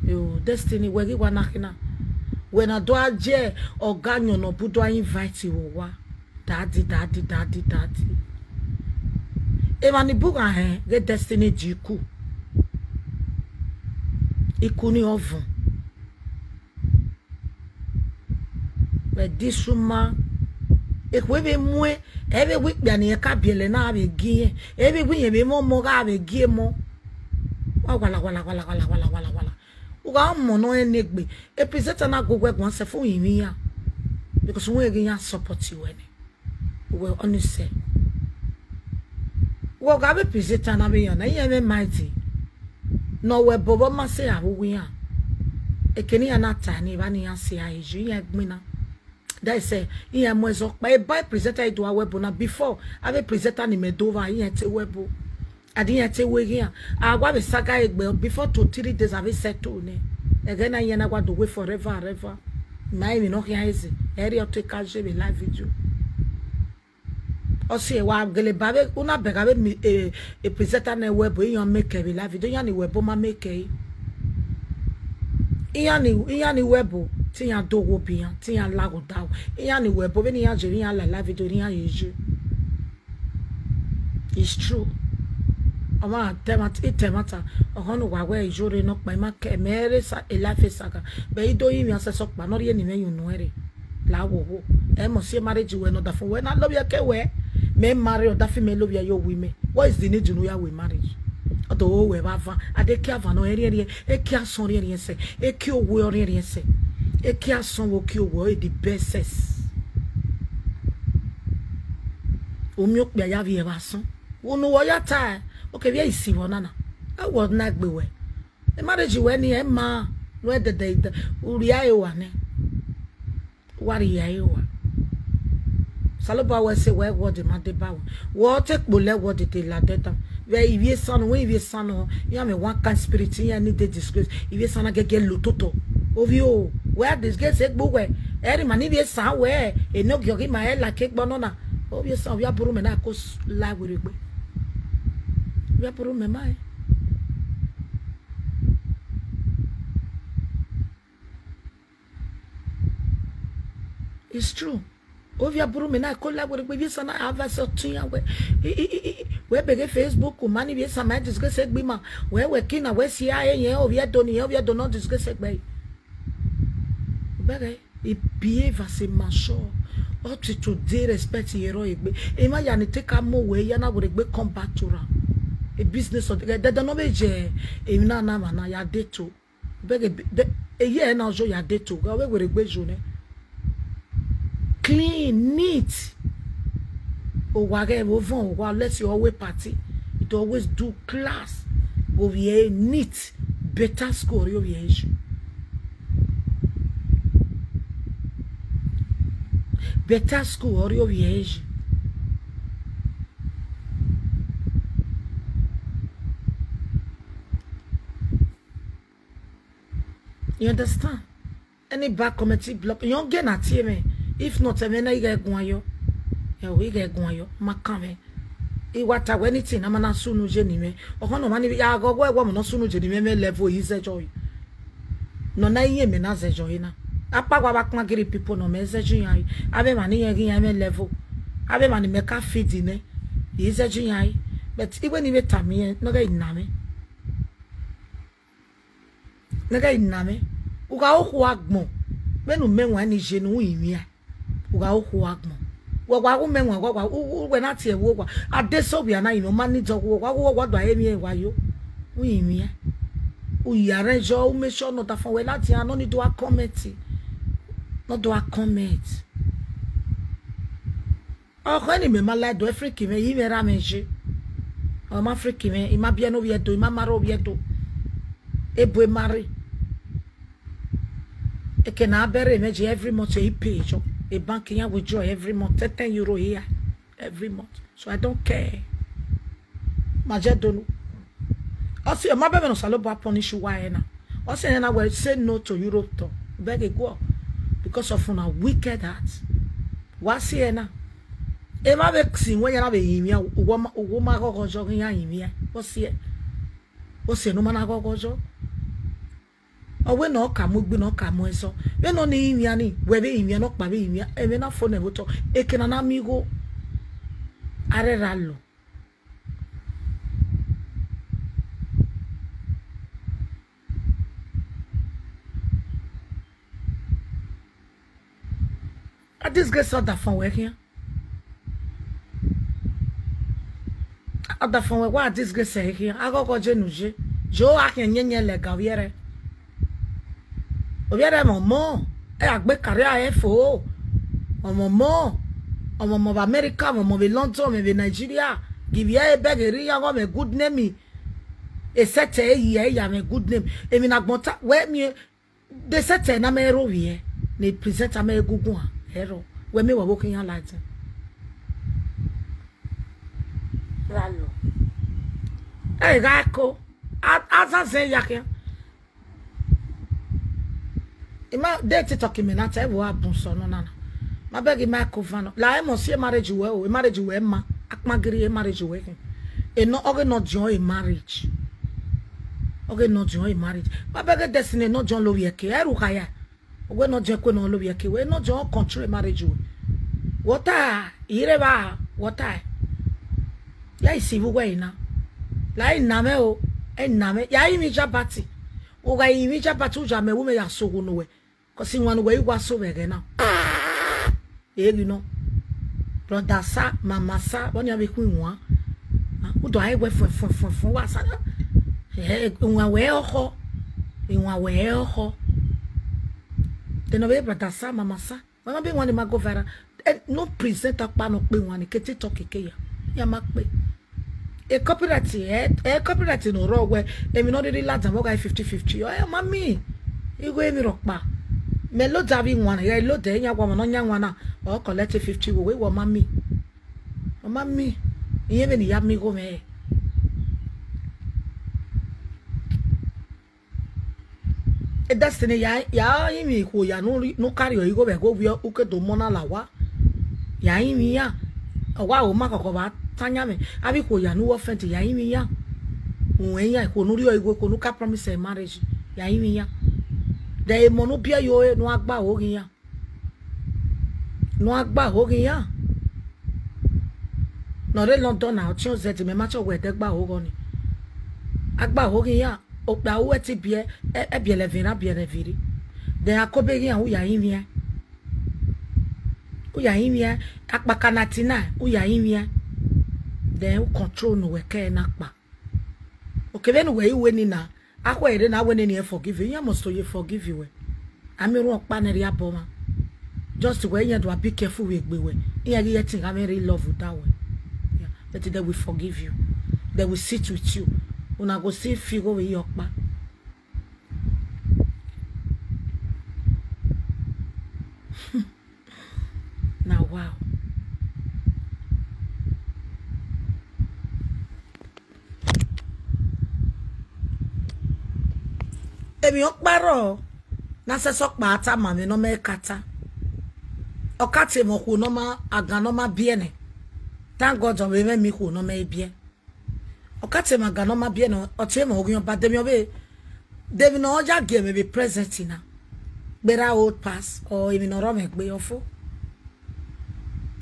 Yo, Destiny, wẹ ghi wa na khin na. Wẹ na do a je ọga ayọn ne ọ bu do a invite vbe owa. Daddy, daddy, daddy, daddy. Emwa ni bugha hẹn ghe Destiny ji iku. Iku ni ọvọn. Vbe this woman, ekhue vbe muẹn, ẹ vbe wẹ ikpia ne irẹn ka biẹlẹ na vbe gie irẹn, ẹ vbe wẹ irẹn vbe mwẹ ọmọ gha vbe gie emọ. Wa wala, wala, wala, wala, wala, wala, wala. U gha ọmọ ne ọ rẹn ne egbe, e presenter na gu wẹ guan sẹ fo rinmwian, because wẹ ghi iran support wẹ nẹ. Wẹ ọnii sẹ. Wẹ ọ gha vbe presenter na vbe iran na, iran mwẹ mighty. Ne ọ wẹ ẹbọ vbe ọ ma sẹ avbe uwu iran. Eke ne iran na ta ni evba ne iran si a eju, iran gbinna. That is, eh, iran mu ẹzọ kpa. Eba presenter i do a wẹ ẹbọ na before, avbe presenter ni mẹ do vba, iran te wẹ ẹbọ. A di iran te wẹ eghian. A wa vbe saga egbe before to three days, a vbe settle nẹ. Ẹghẹ na iran na wa do wẹ forever and ever. Ma emwi ne ọ khian eze. Ẹ rhie ọ te ka je vbe live video. Ọ si ẹre wa gele ba vbe, u na bẹghe avbe mi, eh, eh, presenter na wẹ ẹbọ, iran make vbe live video, iran ni wẹ ẹbọ ma make ẹre. Iran ni, iran ni wẹ ẹbọ, te iran do wo bi iran, te iran laghe odaro. Iran ni wẹ ẹbọ, vbene iran je, iran la live video, iran ye ye. It's true. Ọ ma tẹ mwa, I tẹ mwa ta, ọghọ ne uwa wẹ iyore nọkpa, ima kẹ, mẹ re sa, a life saga. Bẹ I do rinmwian sẹsẹ ọkpa, ne ọ rhie ne imẹ ye unu ẹre. La wo wo. Ẹ mọ si marriage wẹ ne ọdafẹn wẹ na love ẹre ke wẹ. Mẹ marry ọdafẹn mẹ love ẹre ye owi mẹ. What is the need ne u ya wẹ marriage? Ọ do wẹ vbe avan. A de ke avan nọ ẹriẹnriẹn, e ke asọn riẹnriẹn sẹ, e ke owe ọriẹnriẹn sẹ, e ke asọn vbe oke owe ọre the best sex. U miẹn okpia ya vbiẹ vbe asọn. Unu wẹ ọ ya ta, okevbi ẹre isi vbe ọna na. Ẹ wẹ ọ na gbe wẹ. E marriage wẹ ni ẹ ma, ne u dẹdẹ, u rhie ẹre rua nẹ. Wa rhie ẹre rua. Osanobua wẹ sẹ wẹ word ma deba wẹ. Wẹ ọ te kpolo word te la dẹdan. Vbe ivbi esan nọ, wẹ ivbi esan nọ, iran mwẹ one kind spirit, iran ni de disgrace. Ivbi esan na gẹgẹ lo toto. Ovbi o, wẹ a disgrace egbe uwẹ. Ẹre ma ni ivbi esan wẹ, enogie ọ ghi ma ẹ la ke egbe ọnọna. Ovbi esan, ovbi aburhu mẹ na ko s-, la werriegbe. Ovbi aburhu mẹ ma ẹ. It's true. Ovbi aburhu mẹ na ko la werriegbe, ivbi esan na a vbe sẹ ọtẹn iran wẹ. I, i, i, i, wẹ beghe Facebook, ma ni ivbi esan ma disgrace egbe ima. Wẹ, wẹ kina, wẹ si a e yẹn, ovbi Ẹdo ni yẹn, ovbi Ẹdo nọ disgrace egbe. Bẹghe, e behave as a mature. Up to today, respect ye rrọọ egbe. Emwa ya ni te ka mu wẹ ya na werriegbe come back to ra. A business of, dẹdẹ nọ vbe je, emwi na na mwa na ya de to. Bẹghe, de, eye ẹre na ọ yo ya de to, ọ vbe werriegbe yo nẹ. Clean, neat. Owa ghẹ vbe ovọn, owa, let's say, ọ wẹ party, it always do class. Ovbi ẹre neat, better school ọre ovbi ẹre yi. Better school ọre ovbi ẹre yi. You understand? Any bad comment, block. Young girl na tie mwẹ. If not, ẹmwẹ na I ghẹ guan yọ. Ẹ o, I ghẹ guan yọ. Ma kan mwẹ. I wa ta wẹ anything na ma na sunu ye ni mwẹ. Ọkhọ nọ ma ni ya gọ wẹ wẹ ọmọ nọ sunu ye ni mwẹ, mẹ level yi zẹjọ yi. Nọ na iye mẹ na zẹjọ yi na. Apa wa ba kpan giri people nọ mẹ zẹjọ iran yi. Avbe emwa ni yẹn ghi iran mwẹ level. Avbe emwa ni mẹ ka feed nẹ. Yi zẹjọ iran yi. But iwe ni vbe ta mi yẹn, nọ ghẹ na mwẹ. Ne ghẹ na mwẹ, u gha okhuo agbọn, vbene u mẹ wan ni ye ne u rinmwian, u gha okhuo agbọn. Wẹ wa gu mẹ wan, wa, wa, u, u, wẹ na tie ẹvbo owa. A de sẹ ovbi a na rinmwian, ọ ma need ọghe uwa, wa gu uwa do a emwi ẹre wa yo. U rinmwian. U ya rẹn yọ, u make sure ne ọdafẹn wẹ ladian, nọ ni do a comment. Ne ọ do a comment. Ọkhọ ni mẹ ma la do, e freak mwẹ, I mwẹ ra mwẹ ye. Ọ ma freak mwẹ, I ma biẹ ne ovbi Ẹdo, I ma marry ovbi Ẹdo. Ebo e marry. Eke ne a bẹrẹ mwẹ ye every month, e pay jọ. E bank iran withdraw every month, ten, ten euro hia every month. So I don't care. Ma je donu. Ọ si, ọ ma bẹghe ne Osanobua punish uwa ẹre na. Ọ si ẹre na wẹ say no to Europe tour. Bẹghe guọ because of una wicked heart. Wa si ẹre na. Emwa vbe si wẹ ya na vbe rinmwian, uwu ma, uwu ma ghọghọ yọ ghi iran rinmwian. Ọ si ẹre. Ọ si ẹre ne ọ ma na ghọghọ yọ. Ọ wẹ ne ọ ka mu egbe, ne ọ ka mu ẹzọ. Vbene ọ ni rinmwian ni, wẹ vbe rinmwian, ne ọkpa vbe rinmwian, ẹmwẹ na fo nẹ vbe otọ. Eke ne a na miẹn igho, a rre ra lọ. A disgrace ọdafẹn wẹ khian. Ọdafẹn wẹ wa disgrace ẹre khian. A ghọghọ je ne u ye. Ye a khian yẹnyẹn lẹga ovbi ẹre. Ovbi ẹre mwẹ ọmọ, ẹ ya gbe career ẹre fo. Ọmọ ọmọ, ọmọ ọmọ vbe America, ọmọ ọmọ vbe London, ọmọ vbe Nigeria. Give ẹre bẹghe rri iran ọghe mwẹ good name. Esẹtẹ eyi ẹre ya mwẹ good name. Emwi ne agbọn ta, wẹ miẹn, de esẹtẹ na mẹ rre ovbi ẹre, ne presenter mẹ egungun a, ẹrọ. Wẹ miẹn wẹ vbe okhian la ẹdẹ. Ra lọ. Ẹ gha ko, a, a zan zẹ ya khian. I ma de TikTok mẹ na ta, ẹ vbe a bun sọ nọ nana. Ma bẹghe ma ko van nọ. La emọ si marriage wẹ o, marriage wẹ ma, akpangiri marriage wẹ khin. Enọ, ọghe ne ọ diọn e marriage. Ọghe ne ọ diọn e marriage. Ma bẹghe Destiny ne ọ diọn lovbiẹ ke, ẹ ru kha ya. Ọghe ne ọ diọn ẹko ne ọ lovbiẹ ke, wẹ ne ọ diọn control marriage wẹ. Wọ ta, ire vba, wọ ta. Ya isi vbe uwẹ na. La ina mwẹ o, ina mwẹ. Ya rinmwian Ijabati. U gha rinmwian Ijabati, u ya mẹ, wẹ mẹ ya sogho ne uwẹ. Cause iwan ne uwẹ i wa so vbe ẹghẹ na. Eghi nọ. Brother sa, mama sa, vbọ nian vbe khu iwan. Ah, u do a re wẹ fuẹn, fuẹn, fuẹn, fuẹn, wa sa. Eh, iwan wẹ ọkhọ. Iwan wẹ ọkhọ. Enọ vbe brother sa, mama sa. Wa ma be iwan ni ma go viral. Eh, no present ọkpa ne ọ kpe iwan ni ke TikTok ke ya. Ya ma kpe. E copyright, eh, eh, copyright ne ọ rrọọ wẹ, emwi ne ọ rhirhi ladian vbe ọ gha fifty fifty. Ọ ma miẹn. Igho emwi rhọkpa. Mẹ load avbe iwan, ya load iran wa ọmọ ne ọ yan iwan na, ọ collect fifty vbe uwu, ọ ma miẹn. Ọ ma miẹn. Iran vbene I ya miẹn igho mwẹ. E Destiny ya, ya rinmwian ikhuo ya ne u ri-, ne u carry igho vbe ẹghẹ ovbi u ke do mu ọna la owa. Ya rinmwian iran. Ọ wa ho ma khọkhọ vbe a ta yan mwẹ. Avbe ikhuo ya ne u offend, ya rinmwian iran. Uwẹ iran ikhuo ne u rhie igho, ikhuo ne u ka promise marriage, ya rinmwian iran. De emọ ne u biẹ ye ore ne u gha gba ho ghe iran. Ne u gha gba ho ghe iran. Ne ọ rre London na, ọtiọn zẹdẹ, mẹ ma tọ wẹ ẹdẹ gba ho ghe ọnii. A gba ho ghe iran, okpia ru ẹtin biẹ, ẹ, ẹ biẹlẹ ẹvbo erha, biẹlẹ ẹvbo erha. De a kobe ghe iran, u ya rinmwian. U ya rinmwian, akpaka ninety nine, u ya rinmwian. De u control ne uwẹ kẹ na kpa. Okevbe ne uwẹ i ru eni na, akhuẹ rre na wẹ nene iran forgive, iran must to ye forgive wẹ. A miẹn orhunmwu ọkpa ne rhie abọ mwa. Just wẹ iran do a be careful vbe egbe wẹ. Iran ghi ẹtin gha mwẹ rre love da wẹ. Yeah. But they will forgive you. They will sit with you. Una go still fi igho vbe iye ọkpa. Na wa o. Emwi ọkpa rrọọ ne a sẹsẹ ọkpa ta ma mwẹ ne ọ mẹ ka ta. Ọ ka tie mwẹ okhuo ne ọ ma, agan ne ọ ma biẹ nẹ. Thank God, ọ vbe mwẹ emwi ikhuo ne ọ mẹ biẹ. Ọ ka tie mwẹ agan ne ọ ma biẹ nẹ, ọ tie mwẹ oghian ọba, de emwi ọ vbe, de emwi ne ọ ya gie mwẹ vbe present na. Gberra old pass, or emwi ne ọ rọ mwẹ gbe ọfo.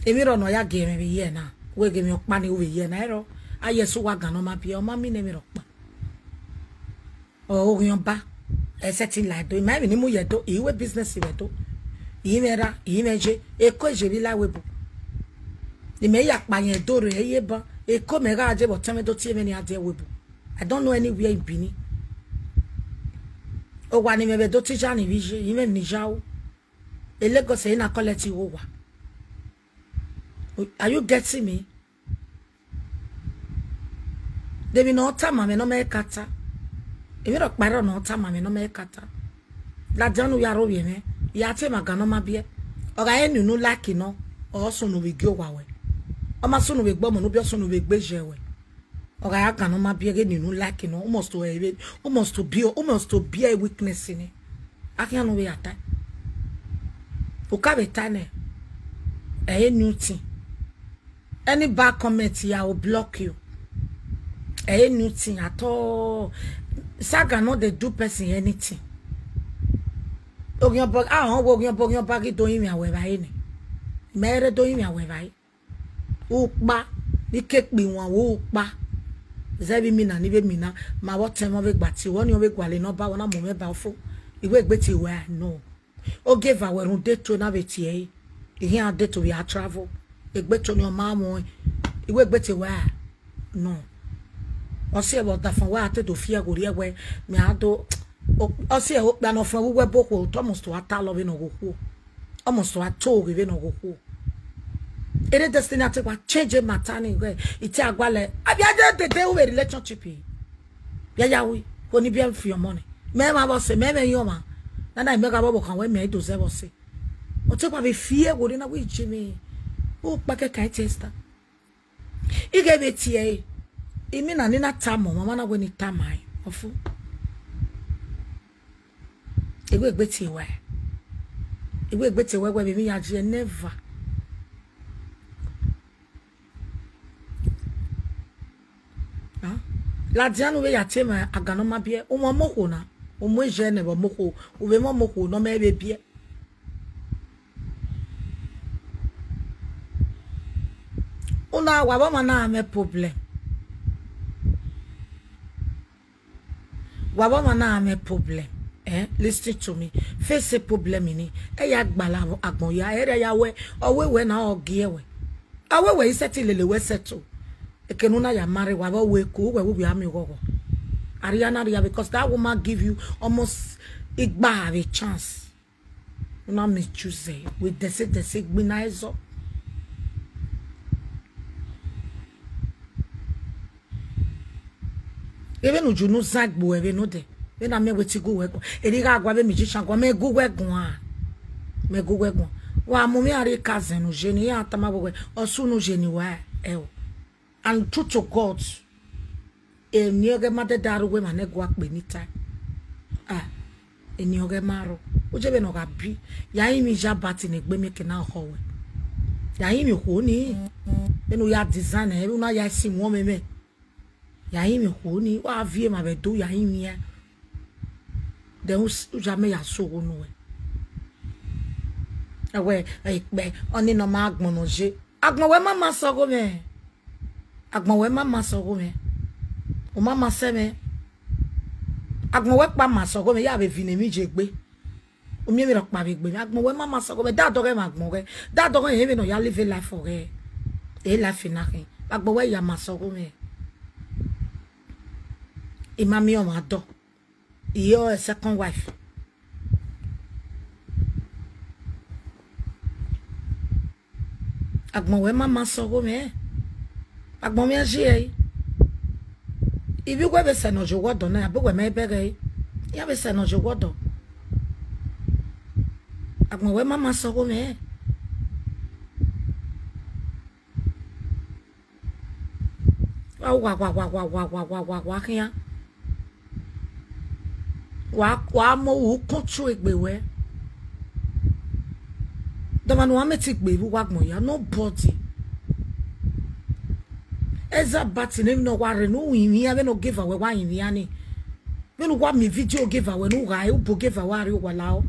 Emwi rọ ne ọ ya gie mwẹ vbe iye na, wẹ ghe emwi ọkpa ni ru vbe iye na, ẹrọ, a ye ẹse uwa agan ne ọ ma biẹ, ọ ma mean emwi rhọkpa. Ọ oghian ọba, ẹ sẹtin la Ẹdo, I ma emwi ne I mu ye Ẹdo, I ru business vbe Ẹdo. I mwẹ ra, I mwẹ ye, Eko je vbe la ẹvbo ebo. Ne imẹ ya kpa yan Ẹdo rre, ẹ ye ban, Eko mẹ gha je vbe ọtẹn mwẹ do tie mwẹ ne a die ẹvbo ebo. I don't know anywhere in Benin. Owa ne imẹ vbe do te iya ni vbe iye, I mwẹ emwi ne I ya ru. E Lagos ẹre na collect igho owa. Are you getting me? De emwi ne ọ tama mwẹ ne ọ ma ka ta. Emwi rhọkpa rrọọ ne ọ tama mwẹ ne ọ ma ka ta. Ladian, u ya rre ovbi mwẹ, ya te ma gan ne ọ ma biẹ. Ọ gha re ne unu like nọ, ọ sunu vbe gie owa wẹ. Ọ ma sunu vbe gbe ọmọ ne u biẹ, ọ sunu vbe gbe ye wẹ. Ọ gha ya gan ne ọ ma biẹ ghe ne unu like nọ, u must to, eh, u must to be, u must to bear weakness nẹ. A khian ne u vbe ya ta. U ka vbe ta nẹ, ẹ i re new thing. Any bad comment, I will block you. Ẹ i re new thing at all. Saga no dey do person anything. Oghian obọ, a họn wẹ oghian obọ, oghian obọ ghi do rinmwian wẹ evbare nẹ. Mẹ rre do rinmwian wẹ evbare. Ukpa, ni ke kpe iwan vbe ukpa. Zẹ vbe imina ni vbe imina, ma vbe ọtẹn mwẹ vbe gba tie, wẹ ọnii ọ vbe gualọ ne ọ ba wẹ na mu mwẹ ba ọfo. I wẹ egbe tie wẹ nọ. Ogieva wẹ rhunmwuda eto na vbe tie ẹre. I khian de to vbe a travel. Egbe eto ni ọ ma mwẹ. I wẹ egbe tie wẹ nọ. Ọ si ẹvbo ọdafẹn wẹ a te do fi ẹghẹ orhiẹ wẹ, mẹ a do, ọ si ẹvbo okpia ne ọ fuẹn vbe uwu ẹbo okhuo, almost wa ta lọ vbene ọ ghe okhuo. Almost wa to ghe vbene ọ ghe okhuo. Ere Destiny a te wa change matter ni wẹ, I te a gualọ, a bia de dede u vbe relationship. Ya ya wi, ko ni biẹ fi ọmọ nẹ. Mẹ ma vbe ọse, mẹ mwẹ iran ọmwa. Nana, mẹ gha vbe ọvbokhan wẹ mẹ i do zẹ vbe ọse. Ọ te wa vbe fi ẹghẹ orhiẹ na wẹ Jimmy. U kpẹkẹ ka Esther. I ghẹ vbe tie ẹre, imina ni na tama ọmwa, ọmwa na wẹ ne I tama ẹre, ọfu. I wẹ egbe tie wẹ. I wẹ egbe tie wẹ, wẹ vbe emwi ya je, never. Ah? Ladian, u vbe ya tie mwẹ agan ne ọ ma biẹ, u mwẹ ọmọ okhuo na, u mu ejẹ nẹ vbe ọmọ okhuo, u vbe mwẹ ọmọ okhuo ne ọ mẹ vbe biẹ. Una, wa vbe ọmwa na mwẹ problem. Wa vbe ọmwa na mwẹ problem. Eh, listen to me. Face problem ni. Ẹ ya gbala agbọn ya, ẹ rẹ ya wẹ, ọ wẹ wẹ na ọ gie wẹ. Ọ wẹ wẹ i settle lele wẹ settle. Eke ne una ya marry, wa vbe wẹ ku, wẹ vbe a miẹn oghọghọ. Ariana ria, because that woman give you almost igba vbe chance. Una misuse with dẹse dẹse gbinna ẹzọ. Vbene u ju ne u zan gbe vbene odẹ, vbene a miẹn wẹ te gu wẹ guan. Erha I gha gua vbe magician guan, mẹ gu wẹ guan. Mẹ gu wẹ guan. Wa mu mwẹ a rrie cousin ne u ye ni, iran tama wẹ wẹ, ọse unu ye ni wa ẹo. And true to God, eni ọghẹ ma dẹdẹ aro wẹ ma nẹ gua kpe ni tae. Ah, eni ọghẹ ma rrọọ. U je vbene ọ gha bi, ya rinmwian iye Abbati ne egbe miẹn eke na khọ wẹ. Ya rinmwian okhuo ni, vbene u ya design ẹre, vbene u na ya si wọn mwẹ mwẹ. Ya rinmwian okhuo ni, wa viọ emwa vbe Ẹdo, ya rinmwian. Then u s-, u ya mẹ ya sẹ ogho nuẹ. Ẹwẹ, ikpẹ, ọnii ne ọ ma agbọn ne ọ ye. Agbọn wẹ ma ma sẹ ọghe mwẹ. Agbọn wẹ ma ma sẹ ọghe mwẹ. U ma ma sẹ mwẹ. Agbọn wẹ kpa ma sẹ ọghe mwẹ, ya vbe viọ ne emwi ye egbe. U miẹn emwi rhọkpa vbe egbe mwẹ. Agbọn wẹ ma ma sẹ ọghe mwẹ. Da dọghẹ mwẹ agbọn wẹ. Da dọghẹ rẹn vbene ọ ya live life ọghẹ. E life na khin. Agbọn wẹ ya ma sẹ ọghe mwẹ. I ma miẹn ọmwa dọ. I re second wife. Agbọn wẹ ma ma sẹ ọghe mwẹ. Agbọn mwẹ a ye ẹre. Ivbi uwẹ vbe sẹ ne ọ ye owa ọdọ na, abe uwẹ ma bẹghe ẹre. Iran vbe sẹ ne ọ ye owa ọdọ. Agbọn wẹ ma ma sẹ ọghe mwẹ. Wa wa wa wa wa wa wa wa wa wa khian. Wa, wa mu u control egbe wẹ. Dọmwa ne uwa mẹ te gbe vbe uwa agbọn ya, nobody. Eza Abbati ne emwi ne ọ wa rre ne u rinmwian, vbene Ogieva wẹ wa rinmwian ni. Vbene uwa miẹn video Ogieva wẹ ne u gha re, u bu Ogieva wa rrie owa la ọ.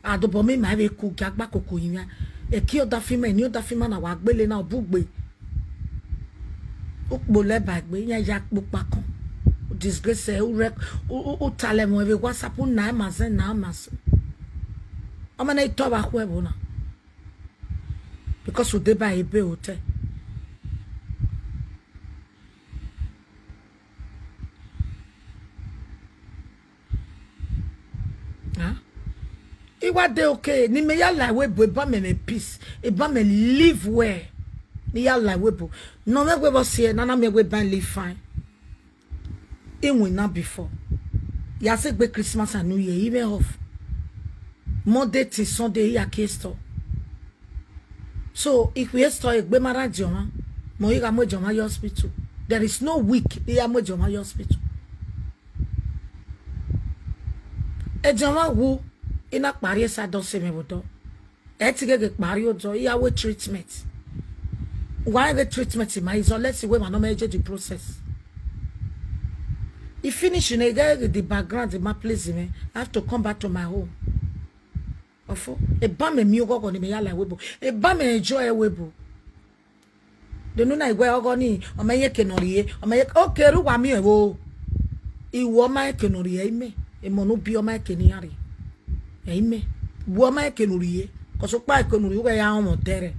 A dobọ mẹ ma vbe ku gia gba koko rinmwian. Eki ọdafẹn ima, eni ọdafẹn ima na wa gbele na, ọ bugbe. U kpolẹ ba egbe, iran ya kpokpa kan. U disgrace, u rẹ, u, u, u talẹ ẹmwẹ vbe WhatsApp, u na ima zẹ, na ima zẹ. Ọ ma na i tọ vbe akhuẹ ẹvbo na. Because u deba ebe otẹ. Ah? I wa de okay, ne imẹ ya la ẹvbo ebo, eba mẹ mwẹ peace, eba mẹ live well, ne I ya la ẹvbo ebo. Ne ọ mwẹ wẹ vbe ọ si ẹre, ne a na miẹn wẹ eba live fine. Iwinna before, ya sẹ egbe Christmas and New Year, I mwẹ off. Monday till Sunday, I ya kie store. So, I khie store egbe ma ra Ediọmwa, mẹ ọ ghi gha mu Ediọmwa ye hospital. There is no week I ya mu Ediọmwa ye hospital. Ediọmwa wu, I na kpa rrie side, ọ sẹ mwẹ vbe odọ. Ẹ i te gheghe kpa rrie odọ, I ya wẹ treatment. Wa rẹn ghe treatment ma izọ, let's see wẹ emwa ne ọ ma je the process. I finish ne I ghẹ ghe the background ma please mwẹ, I have to come back to my home. Ọfo, eba mẹ miẹn oghọghọ ne imẹ ya la ẹvbo ebo. Eba mẹ enjoy ẹvbo ebo. De unu na wẹ ọghọ ni, ọ ma rẹn eke ne ọ rrie, ọ ma rẹn, okay, rre uwa miẹn vbo? Ẹ i wẹ ọ ma rẹn eke ne ọ rrie, ẹ i mẹ. Emọ ne u biẹ, ọ ma rẹn eke ne iran rrie, ẹ i mẹ. Wẹ ọ ma rẹn eke ne u rrie, cause ukpa eke ne u rrie, u ghẹ ya rọnmwẹ odẹ rẹ.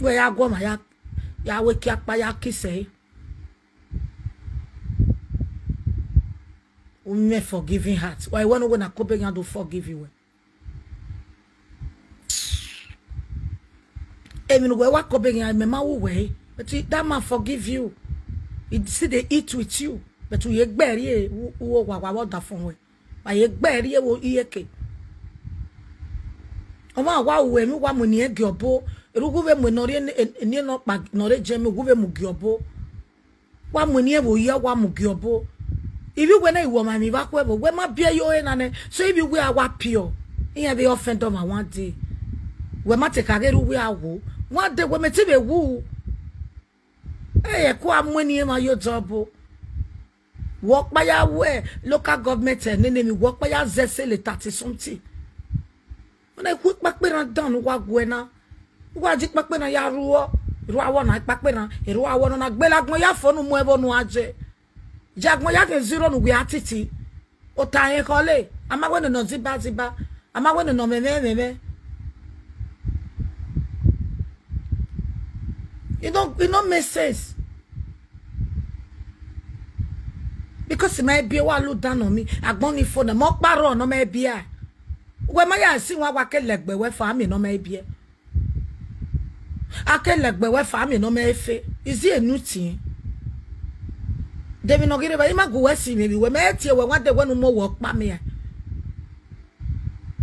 U ghẹ ya gu ọmwa ya, ya wẹ eke akpa ya kiss ẹre. U mwẹ forgiving heart. Wa i wẹ ne uwẹ na kobeghian do forgive wẹ. Emwi ne uwẹ wa kobeghian, mẹ ma wu wẹ, but that man forgive you. He still dey eat with you. But u ye gbe ẹre rrie, u, u owa wa vbe ọdafọn wẹ. Wa ye gbe ẹre rrie vbe iyeke. Ọmwa wa ru emwi, wa mu eni gie ọbo. Erha uwu vbe mu ne ọ rrie eni, eni nọkpa ne ọ rre jẹ mẹ, uwu vbe mu gie ọbo. Wa mu eni ẹvbo ye, wa mu gie ọbo. Ivbi uwẹ na i wẹ ọmwa emwi vbe akhuẹ vbo, wẹ ma biẹ ye ore na nẹ, so ivbi uwẹ a wa piọ. Iran vbe offend ọmwa one day. Wẹ ma te ka ghe erha uwẹ a wo. One day wẹ mẹ te vbe wu. Ẹ i ku a mu eni emwa ye odẹ ọbo. Wẹ ọkpa ya wẹ local government nene emwi, wẹ ọkpa ya zẹ sele thirty something. Ọ na khu ikpakpe na dan ne uwa guẹ na. Uwa ji ikpakpe na ya rhuọ, erha uwa na ikpakpe na, erha uwa nọ na gbele agbọn ya fo ne u mu ẹvbo ne uwa je. Je agbọn ya khian ziro ne uwẹ a titi. Ota rẹn khọle, a ma wẹ nene ọ ziba ziba, a ma wẹ nene ọ mwẹmwẹ mwẹmwẹ. It don't, it don't make sense. Because ma biẹ wa lu dan nọ mi, agbọn ni fo na, mẹ ọkpa rrọọ ne ọ ma biẹ. Wẹ ma ya si wan, wa ke lẹgbẹ wẹ fa amẹ ne ọ ma biẹ. A ke lẹgbẹ wẹ fa amẹ ne ọ ma fe. Is it a new thing? De emwi ne ọ ghi rre vbe, I ma gu wẹ si mwẹ vbe wẹ, mẹ tie wẹ wan de wẹ ne u mu owẹ ọkpa mẹ.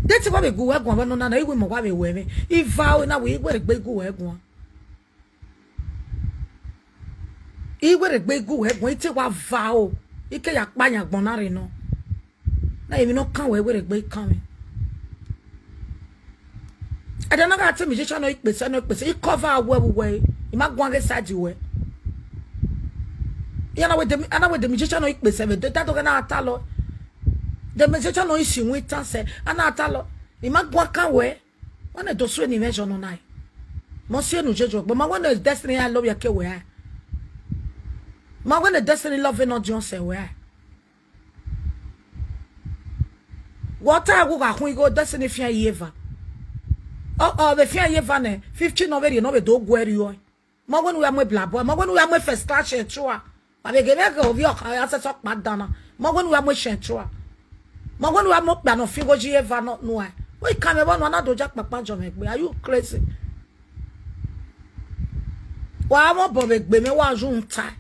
De te wa vbe gu wẹ guan vbe nọ na, na I wẹ mẹ wa vbe wẹ mwẹ. I va ore na wẹ I wẹ egbe I gu wẹ guan. I wẹ egbe I gu wẹ guan, I te wa va o, I ke ya kpa yan agbọn na rre nọ. Na emwi ne ọ kan wẹ, wẹ egbe I kan mwẹ. Ẹdẹ na gha te musician nọ ikpese nọ ikpese, I cover wẹ vbe uwẹ, I ma guan ghe side wẹ. Iran na wẹ the, a na wẹ the musician nọ ikpese vbe de, da do ghe na ta lọ. The musician nọ isi winter sẹ, a na ta lọ. I ma guan kan wẹ. Wẹ nẹ do sue ne imẹ zọ nọ na. Mẹ ọ si enu jeju ọgbọ, ma wẹ ne Destiny ya love ya ke wẹ a. Ma wẹ ne Destiny love nọ diọn sẹ wẹ a. Wẹ ọ ta ẹwu gha khun igho, Destiny fian iye eva. Ọ, ọ vbe fian iye eva nẹ, fifteen nọ vbe rhie nọ vbe do guẹ rriọ. Ma wẹ ne u ya mu eblabọ, ma wẹ ne u ya mu first class ẹtua. Wa vbe ghe mwẹ ghe ovbi ọkhan ya sẹsẹ ọkpa dan na. Ma wẹ ne u ya mu ẹtua. Ma wẹ ne u ya mu okpia ne ọ fin igho yi eva nọ nuẹn. Wẹ I kan mwẹ vbọ nuẹn na do ya kpakpa jọ mwẹ gbe. Are you crazy? Wa mwẹ obọ vbe egbe mwẹ, wa zun ta.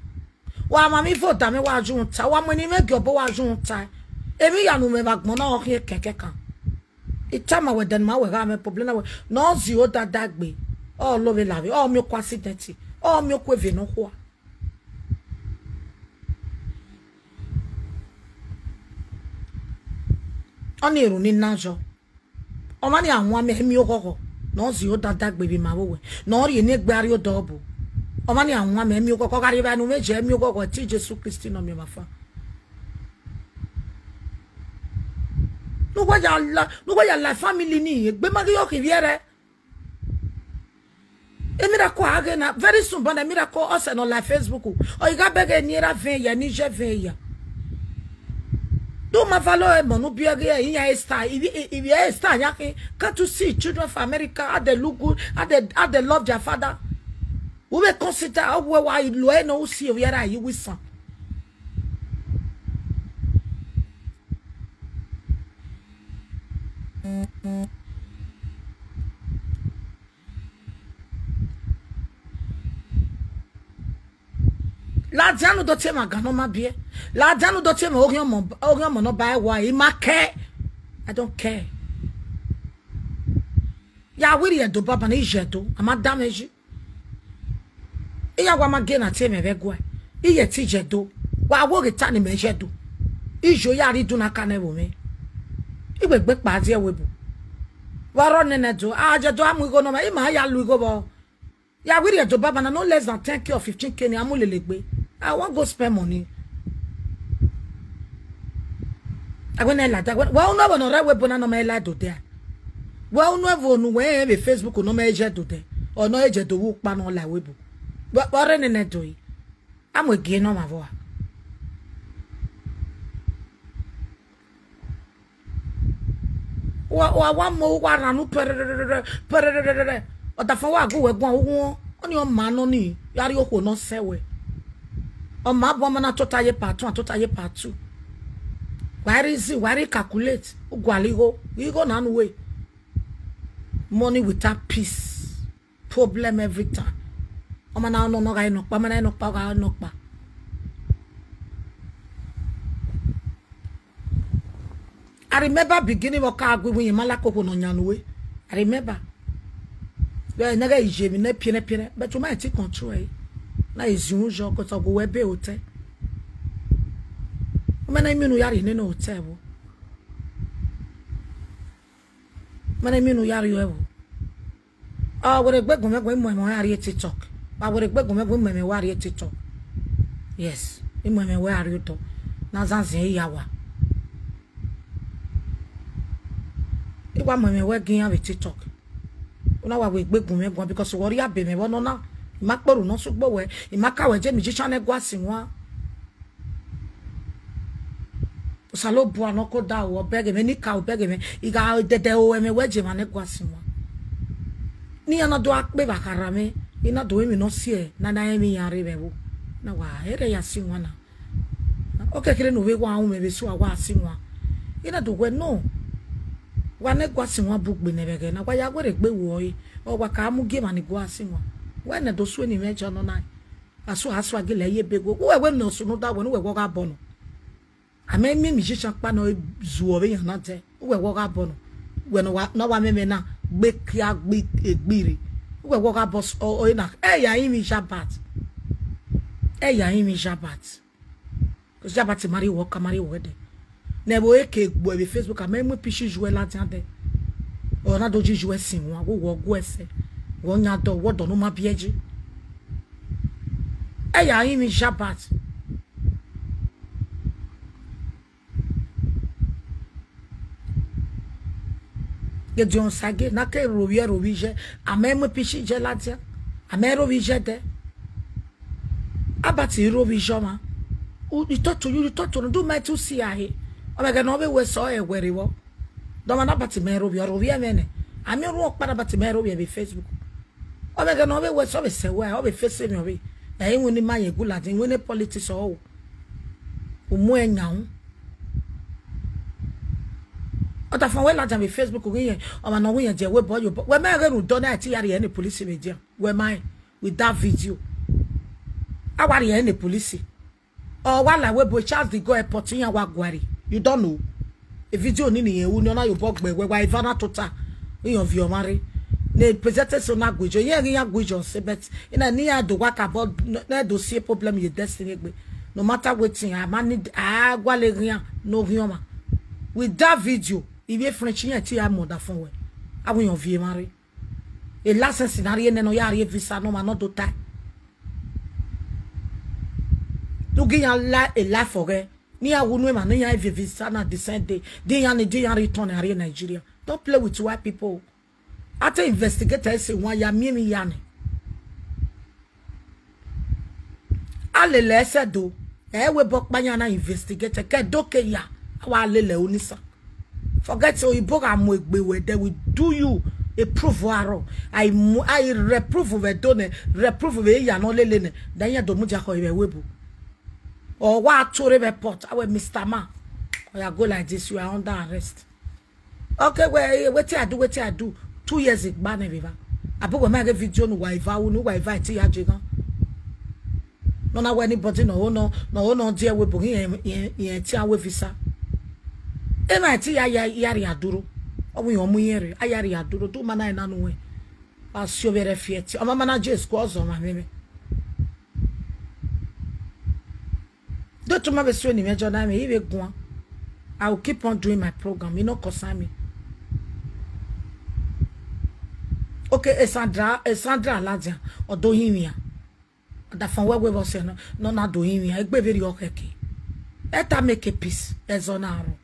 Wa mwẹ amẹ ivo da mwẹ, wa zun ta. Wa mu eni mwẹ gie ọbo, wa zun ta. Emwi ya nu mwẹ vbe agbọn na, ọ khian kẹkẹkan. I tama wẹ, ẹdẹ ne ima wẹ gha mwẹ problem na wẹ, ne ọ zio da dagbe, ọ lo vbe lavbe, ọ miẹn oku accident, ọ miẹn oku eve nọkhua. Ọnii erhunmwu ne I na yọ. Ọmwa ni a wan mẹ, ẹ miẹn oghọghọ, ne ọ zio da dagbe vbe ima vbe owẹ, ne ọ rhie eni egbe a rrie odọ ọbo. Ọmwa ni a wan mẹ, ẹ miẹn oghọghọ, ọ gha rrie evbare ne u mwẹ je, ẹ miẹn oghọghọ, ẹtin Jesu Kristi ne ọ miẹn ọmwa fan. Ne uwa ya la, ne uwa ya la family ni, egbe ma ghi yo khin vbiẹ rẹ. Emiracle a ghe na, very soon, but Emiracle ọ sẹ nọ la Facebook. Ọ i gha bẹghe eni erha vẹn ya, eni iye vẹn ya. Do ma valo emọ ne u biẹ ghe iran Esther, ivbi, ivbi Esther yan khin. Can't you see children of America, how they look good, how they, how they love their father? U vbe consider, ọ wẹ wa lo ẹre nọ, u si ovbi ẹre a ye iwisan. Ladian, u do tie emwa gan ne ọ ma biẹ. Ladian, u do tie emwa oghian ọmọ, oghian ọmọ ne ọ ba ẹe wa, I ma kẹ. I don't care. Ya wiri Ẹdo baba na, I ye Ẹdo, a ma danmwẹ yi. Iran wa ma gie na tie mwẹ vbe ẹguae. I ye te I ye Ẹdo. Wa wo ghe ta ne imẹ ye Ẹdo. I yo ya rhie idun na ka nẹ vbe mwẹ. I wẹ egbe kpa die ẹvbo ebo. Vbe ọ rrọọ nene Ẹdo, a ye Ẹdo a mu igho nọ mwẹ, I ma ya lu igho vbọ. Ya wiri Ẹdo baba na, no less than ten K or fifteen K ni a mu lele egbe. I wan go spend money. Ẹwẹ ne I la da, wẹ, wẹ unu ẹvbo ne ọ rre ẹvbo ebo na ne ọ ma la Ẹdo dẹ a? Wẹ unu ẹvbo ne uwẹ rẹn vbe Facebook ne ọ ma ye Ẹdo dẹ? Ọ ne ọ ye Ẹdo vbe ukpa ne ọ la ẹvbo ebo. Wẹ, wẹ ọ rre nene Ẹdo yi. A mu egie ne ọmwa vbọ a? Wa, wa, wa mu, wa rhan unu pẹrẹrẹrẹrẹ, pẹrẹrẹrẹrẹ. Ọdafẹn wa gu wẹ guan uwu, ọnii ọ ma nọ ni, ya rhie okhuo ne ọ sẹ wẹ. Ọ ma bu ọmọ na tota ye part one, tota ye part two. Wa i reason, wa i re calculate, u gualọ igho, igho na ne uwẹ. Money without peace, problem every time. Ọmọ na nọ nọ gha nọkpa, ọmọ na nọkpa gha nọkpa. I remember beginning vbe ọ ka gu iwinna ma la koko ne ọ yan nuwe. I remember. Vbe ne ghẹ ye emwi ne piẹnrẹn piẹnrẹn, but u ma ti control ẹre. Na e zin unu yọ, 'cause ọ gu wẹ be hotel. U ma na imiẹn unu ya rhie nene hotel vbo? U ma na imiẹn unu ya rhie ẹvbo? Ọ wẹ rhie egbe gun mwẹ, gu imuẹmwẹ wẹ a rrie TikTok. Wa wẹ rhie egbe gun mwẹ, gu imuẹmwẹ wẹ a rrie TikTok. Yes, imuẹmwẹ wẹ a rrie otọ. Na zanziẹn iya wa. I wa muẹmwẹ wẹ gie iran vbe TikTok. U na wa wẹ egbe gun mwẹ guan, because wẹ ọ rhie abe mwẹ vbe ọnọna. I ma kpe orhu ne ọ sẹ ugbo wẹ, I ma ka wẹ je musician ne ẹguae sin wan. Osanobua ne ọ ke odaro, ọ bẹghe mwẹ, ne I ka, ọ bẹghe mwẹ, I gha dẹdẹ ro ẹmwẹ wẹ je emwa ne ẹguae sin wan. Ne iran na do gha kpe vbe akharha mwẹ, I na do ru emwi ne ọ siẹ, ne a na rẹn emwi iran rre vbe ẹvbo. Na wa rẹn ya sin wan na. Ọ kekere ne u vbe wa ru mwẹ vbe eso a wa sin wan. I na do wẹ nọ, wa ne ẹguae sin wan bu gbe nẹ vbe ẹghẹ na, wa ya wẹ rhie egbe ru ẹre, ọ wa ka mu gie emwa ni guae sin wan. Wẹ nẹ do sue ne imẹ jọ nọ na. Asua, asua gele ye ebe gho. Uwẹ wẹ ne ọ sunu da wẹ ne uwẹ wẹ ọ gha bọ nọ. A ma miẹn musician kpa ne ọ zuọ vbe iran na dẹ. Uwẹ wẹ ọ gha bọ nọ. Wẹ ne ọ wa, ne ọ wa mwẹ ẹmwẹ na gbe kia gbe egbiri. Uwẹ wẹ ọ gha bọ s-, ọ, ọ na. Ẹ ya rinmwian Jabat. Ẹ ya rinmwian Jabat. Jabat ma rhie wẹ ọka, ma rhie wẹ ẹdẹ. Ne ẹvbo eke gbuẹ vbe Facebook, a ma mu picture yuẹ ladian dẹ. Ọ na do ji yuẹ sin wan, wẹ wẹ ọ gu ẹsẹ. Wẹ ọ yan dọ, wẹ ọdọ ne u ma biẹ je. Ẹ ya rinmwian Jabat. Gediọn Sage, na ke rovbiẹ rovbi iye, a ma mu picture iye ladian, a ma rovbi iye dẹ. Abat rovbi iye ọmwa. U, you talk to you, you talk to, do my to see ahe. Ọ mẹ ghẹ ne ọ vbe wẹ sẹ ọre wẹ rre vbọ. Dọmwa na Abat ma rovbiẹ, ọ rovbiẹ mwẹ nẹ. A miẹn orhu ọkpa na Abat ma rovbiẹ vbe Facebook. Ọ mẹ ghẹ ne ọ vbe wẹ sẹ, ọ vbe sẹ wẹ, ọ vbe face emwi ọ vbe. Ẹ i winna ima ye gu ladian, winna politics ọ. U mu ẹn yan unu. Ọdafẹn wẹ ladian vbe Facebook ghi yẹn, ọmwa ne ọ wu yẹn die wẹ obọ ye obọ. Wẹ ma rẹn ghe rhunmwuda ọna, a i te ya rhie ne police vbe dia. Wẹ ma rẹn with that video. A wa rhie ne police. Ọ wa la wẹ ebo Charles de Gaulle airport iran wa guare. You don't know. E video ni ne irẹn ru ni, ọ na ye obọ gbe wẹ, wa eva na tota. Iran viọ ọmwa rre. Ne presenters na gu ijo, iran ghi ya gu ijo se, but ina ne iran do wa ka bọ, ne do see problem ye destiny egbe. No matter wetin, a ma need, a gualọ eghian ne oghian ọmwa. With that video, ivbi French iran te ya mu ọdafẹn wẹ. A wẹ iran viọ emwa rre. E license na rhie nẹ ne ọ ya rhie visa ne ọmwa ne ọ do tae. Ugi iran la e life ọghẹ. Ne iran wu unu emwa, ne iran viọ visa na the same day. Di iran ni, di iran return a rrie Nigeria. Don't play with white people. A te investigate ẹse wan ya miẹn emwi ya nẹ. A lele ẹse do, ẹ wẹ obọ ọkpa yan na investigate, ke do ke ya, a wa lele ẹ ru ni san. Forget oyibo gha mu egbe wẹ, they will do you a proof arọ. A i mu, a i re proof vbe do nẹ, re proof vbe ya ne ọ lele nẹ, then iran do mudia khọ vbe ẹvbo ebo. Ọ wa to rre vbe airport, a wẹ, Mister Man, ọ ya go like this, you are under arrest. Okay, wẹ, wetin I do, wetin I do. Two years gba nẹ vbe evba. Abe wẹ ma ghe video ne uwa eva ru, ne uwa eva ẹtin ya je ghan. Ne ọ na wẹ anybody ne ọ ho nọ, ne ọ ho nọ die ẹvbo ebo ghi rẹn, rẹn, rẹn ẹtin a wẹ visa. Emwa ẹtin ya, ya, ya rhie adurho. Ọ wẹ iran mu irẹn rre, a ya rhie adurho, do ma na ẹna nu wẹ. A si ovbi ẹre fi ẹtin. Ọ ma ma na je school, ọ zẹ ọmwa mwẹ mwẹ. Do to ma vbe suẹn ne imẹ jọ na mwẹ, I vbe guan. I will keep on doing my program. It no concern me. Okay, Sandra, Sandra Ladian, ọ do hin wian. Ọdafẹn wẹ wẹ vbe ọsẹ nọ, nọ na do hin wian, egbe vberriọ khẹke. Let her make a peace, ẹzọ na rrọọ.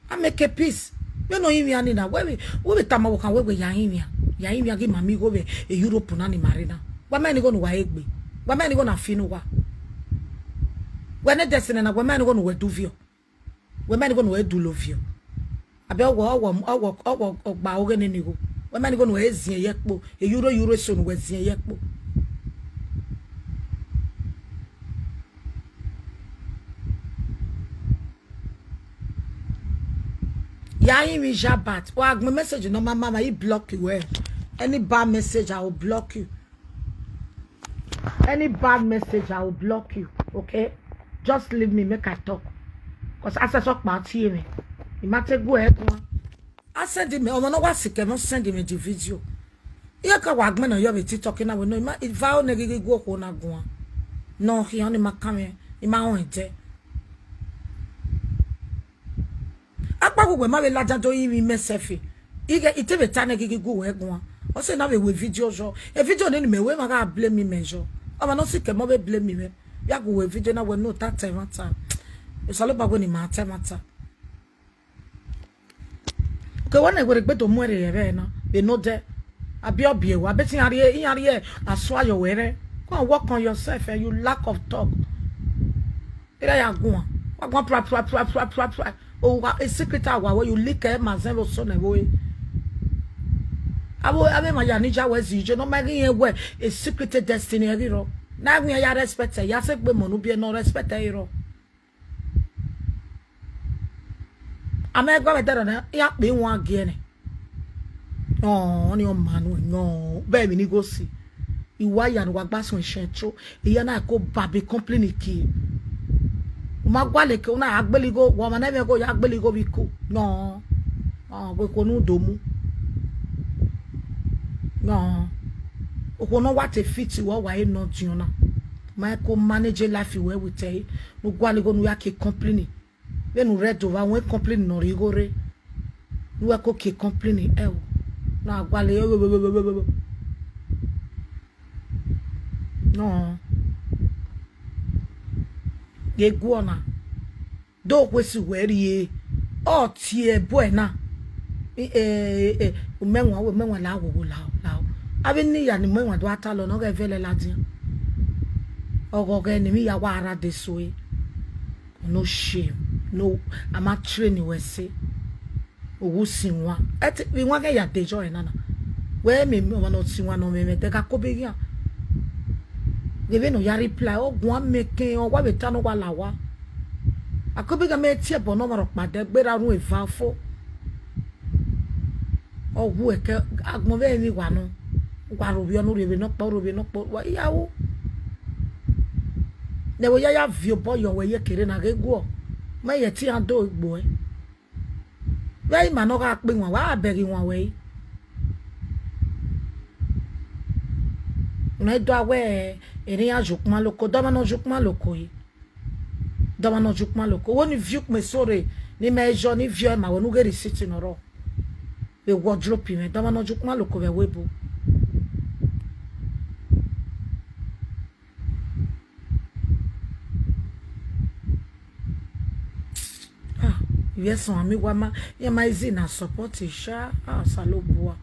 A make a peace. Vbene ọ hin wian ni na, wẹ vbe, wẹ vbe tama ọvbokhan wẹ wẹ ya hin wian, ya hin wian ghi ma miẹn igho vbe Europe na ni ma rre na. Wa ma rẹn igho ne uwa re gbe. Wa ma rẹn igho na fi ne uwa. Wẹ ne destiny na, wẹ ma rẹn igho ne uwẹ du viọ. Wẹ ma rẹn igho ne uwẹ du lo viọ. Abe ọwọ, ọwọ, ọwọ, ọwọ ọgba ọghe nene igho. Wẹ ma rẹn igho ne uwẹ ziẹn ye ẹkpo. Eyuro, eyuro eso ne uwẹ ziẹn ye ẹkpo. Ya rinmwian Jabat. Wa gbẹn message ne ọ ma ma, ma, I block you, eh. Any bad message, I will block you. Any bad message, I will block you, okay? Just leave me, make I talk. 'Cause asẹsọ kpa tie mwẹ. I ma te gu ẹre guan. A send me, ọmọ ne ọ wa sikẹ mwẹ, ọ send me the video. Iran ka wa gbẹn nọ yọ vbe TikTok na wẹ nọ, I ma, I vbe aro ne ghi ghi gu okhuo na guan. Ne ọ khian, ne I ma kan mwẹ, I ma họn ẹdẹ. Akpawẹ uwẹ ma vbe ladian do rinmwian imẹ sẹfe. Ighẹ I te vbe ta nẹ ghi ghi gu uwẹ guan. Ọ sẹ ne a vbe wẹ video yọ. E video ne ne imẹ wẹ ma gha blame imẹ yọ. Ọmwa ne ọ sikẹ mwẹ ọ vbe blame mwẹ. Ya gu wẹ video na wẹ ne u ta ta ẹmwata. Osanobua wẹ ne ima ta ẹmwata. Ke wẹ ne werriegbe do mu ẹre rẹ ẹvbo na, vbe ne odẹ. Abi ọ biẹ wẹ, abe te iran rhie, iran rhie asua yọ wẹ rẹ. Go and work on yourself and you lack of talk. Ira ya guan. Wa guan pra, pra, pra, pra, pra, pra. O wa, a secret a wa wẹ you leak ẹ ma zẹ vbe osọ nẹ vbe ore. Abo, abo emwa ya ni ja wẹ zi je, ne ọ ma ghi rẹn wẹ a secret destiny ẹ ghi rrọọ. Na wẹ iran ya respect ẹ, ya sẹ egbe emọ ne u biẹ ne ọ respect ẹ i rrọọ. A ma gu mwẹ dẹrọ na, iran kpe iwan gie nẹ. Nọ, ọnii ọ ma nuẹn, nọ, vbe emwi ne I gho si. I wa ya ne uwa gba suẹn shẹn cho, I ya na ko ba be complain kie. U ma gualọ ke u na gha gbele igho, wa ọmwa ne ẹmwẹ igho ya gbele igho vbe iko. Nọ, ọ, wẹ ko ne u do mu. Nọ, okhuo ne ọ wa te fit wẹ, ọ wa re ne ọ diọn na. Ma ko manage life wẹ with ẹre, ne u gualọ igho ne u ya ke complain. Vbene u rre Ẹdo vbe a wẹn complain ne ọ rre igho rre, ne uwẹ ko ke complain ẹvbo, ne a gualọ nọ. Ye guọ na, do khuesi wẹ rrie, ọ tie ẹbọ ẹre na. I, e, e, e, umẹwaẹn, wẹ umẹwaẹn la wo, wo, lao, lao. Avbe eni ya ne umẹwaẹn do a ta lọ ne ọ ghẹ vẹ lẹ ladian. Ọghọghọ ne emwi ya wa rra de so e. No shame. No, a ma train wẹ ẹse. Owu sin wan. Ẹte, vbe iwan ghẹ ya de jọ ẹre nana. Wẹ mẹ, mẹ ọmwa ne ọ sin wan ne ọ mwẹ mwẹ, de gha kobe ghian. Ghe vbene ọ ya reply, ọ guan mẹ kẹ, ọ wa vbe ta ne ọ wa la owa. A kobe ghian mẹ tie ẹbọ ne ọmwa rhọkpa dẹ gberra rhun eva fo. Ọ wu ẹkẹ, agbọn vbe emwi wa nọ. Wa ro vbiẹ ọnurre vbe nọkpa, ro vbe nọkpa, wa ya ru. Nẹ vbe ya ya viọ obọ yọ wẹ ye kere na ghe guọ. Ma ye te iran do gbo ẹ. Vbe ima ne ọ gha kpe iwan, wa gha bẹghe iwan wẹ i. Nẹ do a wẹ, ene iran ye ukpọn loko, dọmọ ne ọ ye ukpọn loko yi. Dọmọ ne ọ ye ukpọn loko. Wo ni viọ ukpọn eso rre, ne imẹ yọ, ni viọ ima wẹ ne u ghe receipt ne ọ rrọọ. Vbe wardrobe mwẹ, dọmọ ne ọ ye ukpọn loko vbe ẹvbo ebo. Ah, ivbi ẹsọn ami wa ma, iran ma easy na support sha, ah, Osanobua.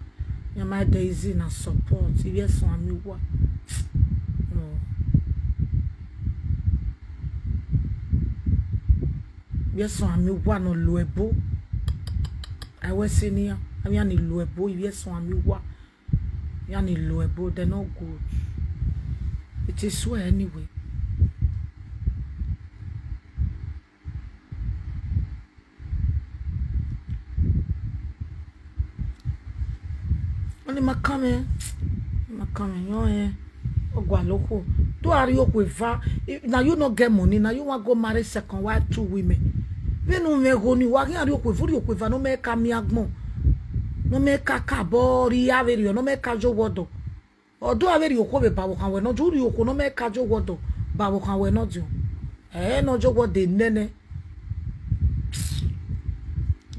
Iran ma de easy na support, ivbi ẹsọn ami wa. Oh. Ivbi ẹsọn ami wa ne ọ lo ẹbo. A wẹ ẹse ne iran, avbe iran ni lo ẹbo, ivbi ẹsọn ami wa. Iran ni lo ẹbo, they no good. It is well anyway. Ọni ma kan mwẹ, ma kan mwẹ yọn ẹn, ọ gualọ okhuo. Do a rhie okhuo eva, na you no get money, na you wan go marry second wife, two women. Vbene u mwẹ ẹghẹ nii, wa khian rhie okhuo eva, u rhie okhuo eva ne ọ mẹ ka miẹn agbọn, ne ọ mẹ ka ka abọ rhie avbe rriọ, ne ọ mẹ ka ye owa ọdọ. Ọdọ avbe rhie okhuo vbe ba vbe okhan wẹ nọ, u rhie okhuo ne ọ mẹ ka ye owa ọdọ ba vbe okhan wẹ nọ diọn. Ẹ ne ọ ye owa ọdọ nene.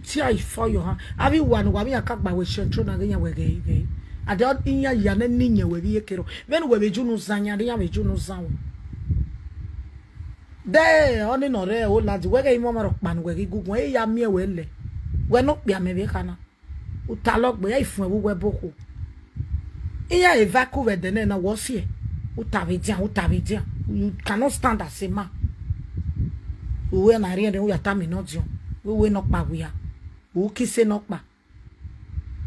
Tear it for your hand. Avbe uwa ne uwa vbe iran ka gba wẹ central na ghe iran wẹ ghẹ ghẹ. Ade iran ya nẹ ne iyẹn wẹ vbe iyeke rrọọ. Vbene uwẹ vbe ju unu zan yan, iran vbe ju unu zan wẹ. De ọni nọ rre Holland, wẹ ghẹ i mwẹ ọmwa rhọkpa ne uwẹ ghi gugun, ẹ i ya miẹn wẹ lẹ. Wẹ ne okpia mẹ vbe kha na. U ta lọ gbe, ẹ i fuẹn vbe uwu ẹbo okhuo. Iran eva ku vbe ẹdẹ nẹ na, wẹ ọ siẹ. U ta vbe edian, u ta vbe edian. You cannot stand as a man. Uwẹ na rhiẹnrhiẹn, u ya tama nọdiọn. Wẹ uwẹ nọkpa wia. U kise nọkpa.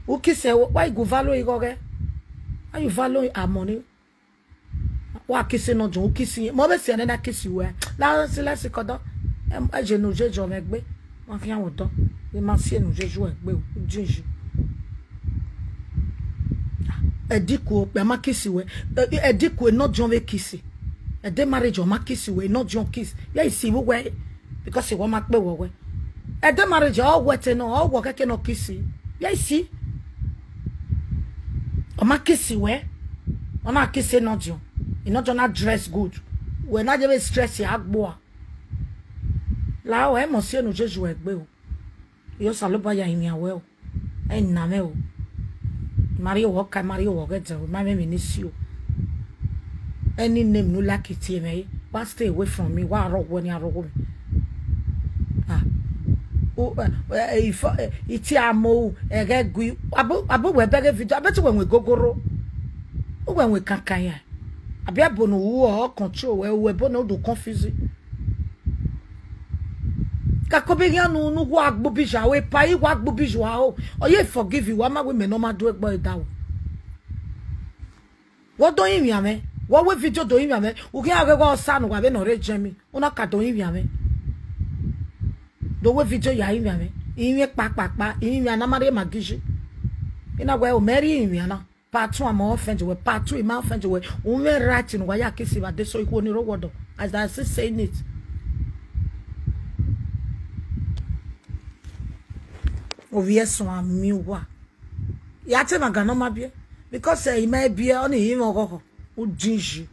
U kise, wa i gu valo ighọghẹ. Ayu valo amọ ni. Wa kisi nọdiọn, u kisi, mẹ ọ vbe siẹ nẹ na kisi wẹ. La si lẹsi kọdọ. Em, ẹ je ne u je jọ mwẹ egbe. Ma khian wẹ odọ. Vbe ma siẹ ne u je ju egbe, u din yi. Ẹdẹ ku okpia ma kisi wẹ. Ẹ, ẹdẹ ku nọdiọn vbe kisi. Ẹdẹ marriage ọ ma kisi wẹ, nọdiọn kisi. Ya isi vbe uwẹ, because wẹ ma kpe wẹ wẹ. Ẹdẹ marriage ọ wẹ te nọ, ọ wẹ kẹkẹ nọ kisi. Ya isi. Ọ ma kisi wẹ. Ọ na kisi nọdiọn. Nọdiọn na dress good. Wẹ na je vbe stress agbua. La ẹ mọ siẹ ne u je ju egbe o. Iyọ Osanobua ya rinmwian wẹ o. Ẹ na mwẹ o. Ma rhie owẹ ọka, ma rhie owẹ ọghẹdẹ o, ma mwẹ emwi ne I si o. Any name ne u like tie mwẹ, wa stay away from me, wa rọ wẹ ne a rọ wẹ. Ah. O, eh, eh, ifo, eh, iti amo, ẹghẹ gui, abo, abo wẹ bẹghe video, abẹ te wẹ wẹ gogoro. U wẹ wẹ kankan ya. Abi abo ne u ru ọ control wẹ, u wẹ ebo ne u do confuse. Kakobe ghian nu, nu wa gbubi ya, o epa i wa gbubi ya o. Ọ ye forgive you, wa ma wẹ mẹ ne ọ ma do egbe da o. Wọ do rinmwian mwẹ, wọ wẹ video do rinmwian mwẹ, u khian ghe wẹ Osa ne uwa vbe ne ọ rre jẹ mi, u na ka do rinmwian mwẹ. Do wẹ video ya rinmwian mwẹ, rinmwian kpakpakpa, rinmwian na ma rhie maggi yi. I na wẹ o mẹ rhie rinmwian na. Part two, I ma offend wẹ. Part two, I ma offend wẹ. U mwẹ right ne uwa ya kisi vbe adesẹ ikhuo ni rre owa ọdọ. As I still saying it. Ovbi ẹsuẹn a miẹn uwa. Ya te na ga ne ọ ma biẹ. Because, eh, I ma biẹ, ọni i mwẹ ọghọghọ. U din yi.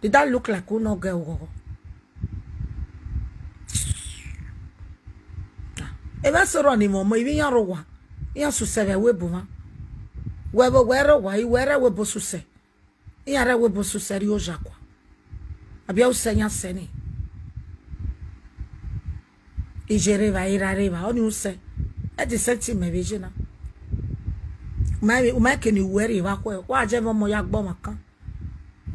Did that look like u nọ gẹ oghọghọ? Emwa eso rọ ni mwẹ ọmọ, ivbi iran rre owa, iran susẹ vbe ẹvbo ebo mwa. Wẹ vbe wẹ rre owa, i wẹ rre ẹvbo ebo susẹ. Iran rre ẹvbo ebo susẹ rrie oya kua. Abi usẹ iran sẹ ni. Iye rre evba, era rre evba, ọni usẹ. Ẹ the same thing mẹ vbe ye na. U ma, u ma ke ne uwẹ rri evba khuẹ, wa je mwẹ ọmọ ya gbe ọmwa kan.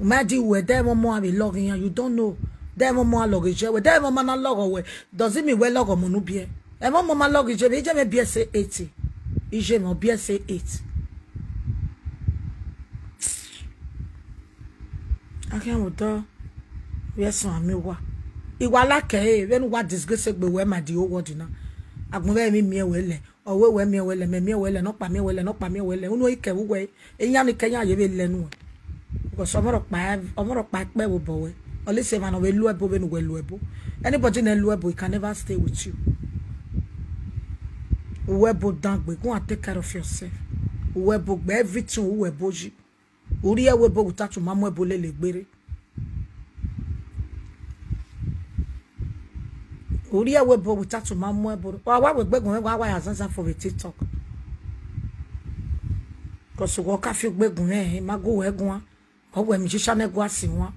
U ma di wẹ de mwẹ ọmọ a vbe lọghe iran, you don't know. De mwẹ ọmọ a lọghe iye wẹ, de mwẹ ọmọ na lọghọ wẹ, does it mean wẹ lọghọ ọmọ ne u biẹ? Ẹmwẹ ọmọ ma lọghe iye mwẹ, iye mwẹ B S A eight. Iye mwẹ ọ B S A eight. Akhian vbe odọ, vbe ẹsọn amẹ uwa. I wa like ẹre, vbene uwa disgrace egbe wẹ ma the whole world na. Agbọn vbe emwi miẹn wẹ lẹ, ọ wẹ wẹ miẹn wẹ lẹ, mẹ miẹn wẹ lẹ, nọkpa miẹn wẹ lẹ, nọkpa miẹn wẹ lẹ. Unu i kẹ vbe uwẹ, iyan ni kẹ iyan ye vbe lẹ nuẹn. Because ọmọ rhọkpa, ọmọ rhọkpa ẹkpẹ vbe obọ wẹ. Ọlise emwa ne ọ vbe lu ẹbo vbene uwẹ lu ẹbo. Anybody ne lu ẹbo, he can never stay with you. Uwẹ ẹbo dan gbe, go and take care of yourself. Uwẹ ẹbo gbe everything, uwẹ ẹbo yi. U rrie ẹvbo ebo without u ma mu ẹbo lele egbe rre. U rrie ẹvbo ebo without u ma mu ẹbo rre. Wa wa wẹ egbegun mwẹ, wa wa ya zanzan fo vbe TikTok. Because uwẹ ọ ka fi egbegun mwẹ, I ma gu uwẹ guan. Ọ wẹ magician ne gua si wan.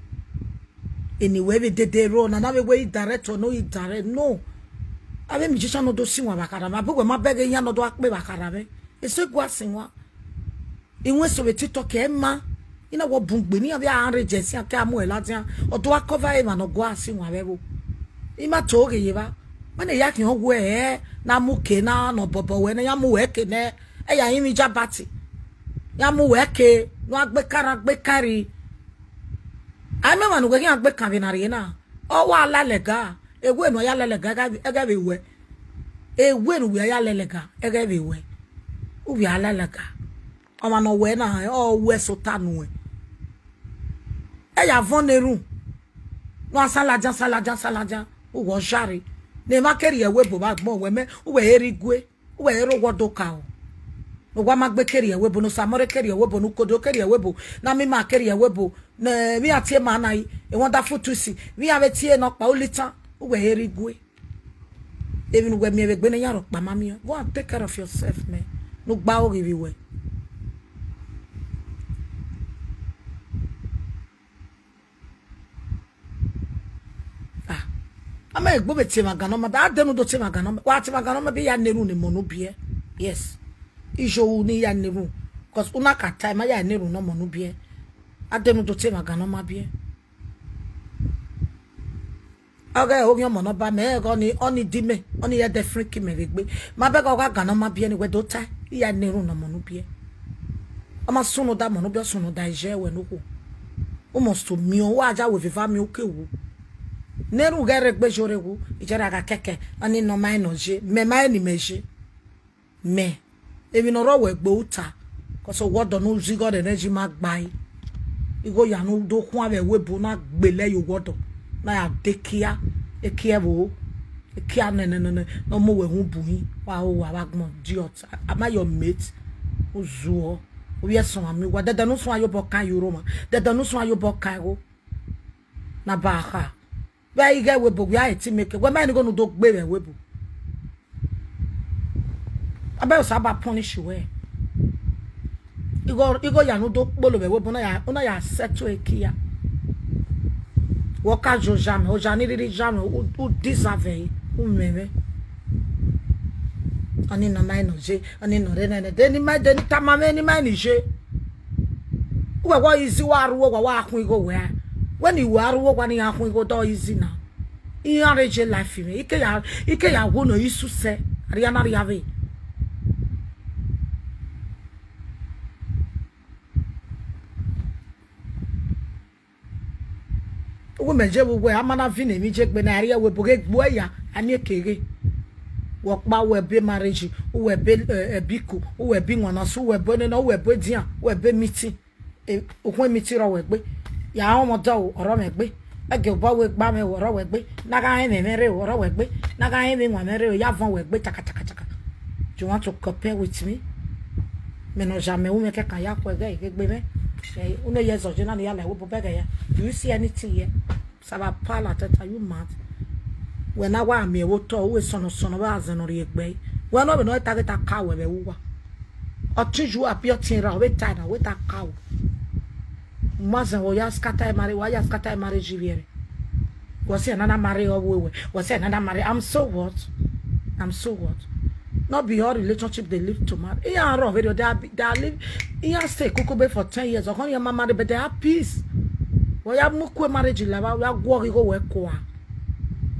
Eni wẹ vbe dede ro, na na vbe wẹ i direct or no i direct, no. Avbe magician ne ọ do si wan vbe akhara mwẹ, abe wẹ ma bẹghe iyan ne ọ do a kpe vbe akhara mwẹ. Eso gua si wan. Iwẹn eso vbe TikTok ẹ ma, I na wẹ ọ bun gbe ne iran vbe a rre jẹ sian ke a mu ẹre ladian, ọ do a cover emwa ne ọ gua si wan vbe ẹvbo. I ma to ghe ye evba, wẹ ne ya khian wẹ ẹ, na mu ke na nọ bọbọ wẹ ne ya mu wẹ ke nẹ, ẹ ya rinmwian Jabati, ya mu wẹ ke, ne a gbe ka ra gbe ka rri. A ma emwa ne uwẹ khian gbe kan vbe na rrie na, ọ wa la lẹga, ewe ne uwẹ ya la lẹga, ẹghẹ vbe wẹ, ewe ne uwẹ ya la lẹga, ẹghẹ vbe wẹ, uwẹ a la lẹga. Ọmwa ne ọ wẹ na, ọ wẹ sẹ ota nuẹn. Ẹ ya vọn ne erhunmwu. Ne a sa ladian, sa ladian, sa ladian. Uwẹ ọ jare. Ne emwa ke rhie ẹvbo ba agbọn wẹ mẹ, uwẹ he rre igue. Uwẹ he rre owa do ka o. Ne owa ma gbe ke rhie ẹvbo, ne osamọrre ke rhie ẹvbo, ne ukodo ke rhie ẹvbo, ne amima ke rhie ẹvbo, ne emwi a tie ma na yi, e wonderful twist, emwi a vbe tie nọkpa ulitan, uwẹ he rre igue. Emwi ne uwẹ miẹn vbe egbe ne iran rhọkpa ma miẹn. Go and take care of yourself, man. Ne u gba oghi vbe wẹ. Ah, a ma egbe vbe tie emwa gan ne ọ ma biẹ, a dẹ ne u do tie emwa gan ne ọ ma, wa tie emwa gan ne ọ ma biẹ, ya ne erhunmwu ne emọ ne u biẹ. Yes. Iye ohu ne ya ne erhunmwu. 'Cause u na ka ta, ma ya ne erhunmwu ne ọmọ ne u biẹ. A dẹ ne u do tie emwa gan ne ọ ma biẹ. Ọghe oghian ọmọ ne ọ ba mẹ, ẹghẹ ọnii, ọnii di mẹ, ọnii ya ẹdẹ friki mẹ vbe egbe. Ma bẹghe ọghe agan ne ọ ma biẹ ne wẹ do tae, I ya ne erhunmwu ne ọmọ ne u biẹ. Ọ ma sunu da ọmọ ne u biẹ, ọ sunu da iye ẹwẹ ne okhuo. U must to miẹn, wa ya wẹ veva miẹn, u ke wu. Ne erhunmwu ghẹ rre egbe, iye ore wu, iye ra gha kẹkẹ, ọnii nọ ma rẹn ne ọ ye, mẹ ma rẹn ne imẹ ye. Mẹ, emwi ne ọ rre wẹ egbe u ta, 'cause owa ọdọ ne u zẹ igho rẹn rẹn yi ma gba ẹre. Igho ya ne u do khuan vbe ẹvbo ebo na gbele ye owa ọdọ, na ya de ekia, ekia ẹvbo, ekia nẹnẹnẹnẹ, ne ọ mu wẹ hu bu hin, wa ho wa vbe agbọn, idiot, am I your mate? U zuọ, ovbi ẹsọn a miẹn uwa, dẹdẹ ne u suẹn ye obọ kan ye urhomwa, dẹdẹ ne u suẹn ye obọ kan igho, na ba kha. Vbe ighẹ ẹvbo ebo, wẹ a he te make, wẹ ma rẹn igho ne u do gbe vbe ẹvbo ebo. Abẹ Osa ba punish wẹ. Igho, igho ya ne u do kpolo vbe ẹvbo ebo, u na ya, u na ya settle ekia. Wẹ ọ ka ye oya mwẹ, oya ni rhirhi ya mwẹ, u, u deserve ẹre, u mwẹ mwẹ. Ọnii nọ ma rẹn ne ọ ye, ọnii nọ rre nene, de ne ima, de ne I tama mwẹ ne ima rẹn ne I ye. Uwẹ wa easy, wa rre uwu owa, wa khuan igho wẹ. Wẹ ne I wa rre uwu owa ne iran khuan igho, do easy na. Iran rre ye life mwẹ. I ke ya, I ke ya wu ne isu sẹ, a rhia na rhia vbe. Uwu mẹ je vbe uwẹ, a ma na viọ ne emwi je gbe na, a rhie ẹvbo ebo ghe gbuẹ ya, a miẹn keghe. Wẹ ọkpa, uwẹ ebe marriage, uwẹ ebe, eh, ẹbe iko, uwẹ ebe iwannasẹ, uwẹ ebe nene, uwẹ ebe edian, uwẹ ebe meeting. Eh, ukhun meeting rrọọ wẹ gbe. Ya rọnmwẹ ọdọ o, ọ rrọọ mwẹ gbe. Ẹgie obọ wẹ gba mwẹ o, ọ rrọọ wẹ gbe. Ne a gha rẹn ẹmwẹ mwẹ rre o, ọ rrọọ wẹ gbe. Ne a gha rẹn emwi iwan mwẹ rre o, ya vọn wẹ gbe chaka chaka chaka. You want to compare with me? Mẹ ne ọ ya mẹ, u mwẹ kẹkan ya khuẹ ghẹ i ghe gbe mwẹ. Eh, unu ye zọ je na ni ya la ẹvbo ebo bẹghe ya. Do you see anything here? Saba pala tẹta, you mad? Wẹ na wa miẹn vbe otọ, u wẹ sọnọ sọnọ vbe azẹn ne ọ rhie egbe. Wẹ nọ vbe ne ọ ta ghe ta ka wẹ vbe uwa. Ọtẹn yu apia ọtẹn ra, ọ vbe ta na, wẹ ta ka wẹ. Ma zẹn, wẹ ya scatter marriage, wa ya scatter marriage ivbiẹre. Wẹ sẹ nana marry ọ wẹ wẹ. Wẹ sẹ nana marry. I'm so what? I'm so what? Not be all relationship they live to marry. Iran rọ vbe they are, they are live. Iran stay kukube for ten years. Ọkọ iran ma marry, but they have peace. Wẹ ya mu kue marriage lava, wẹ ya guọghọ igho wẹ kua.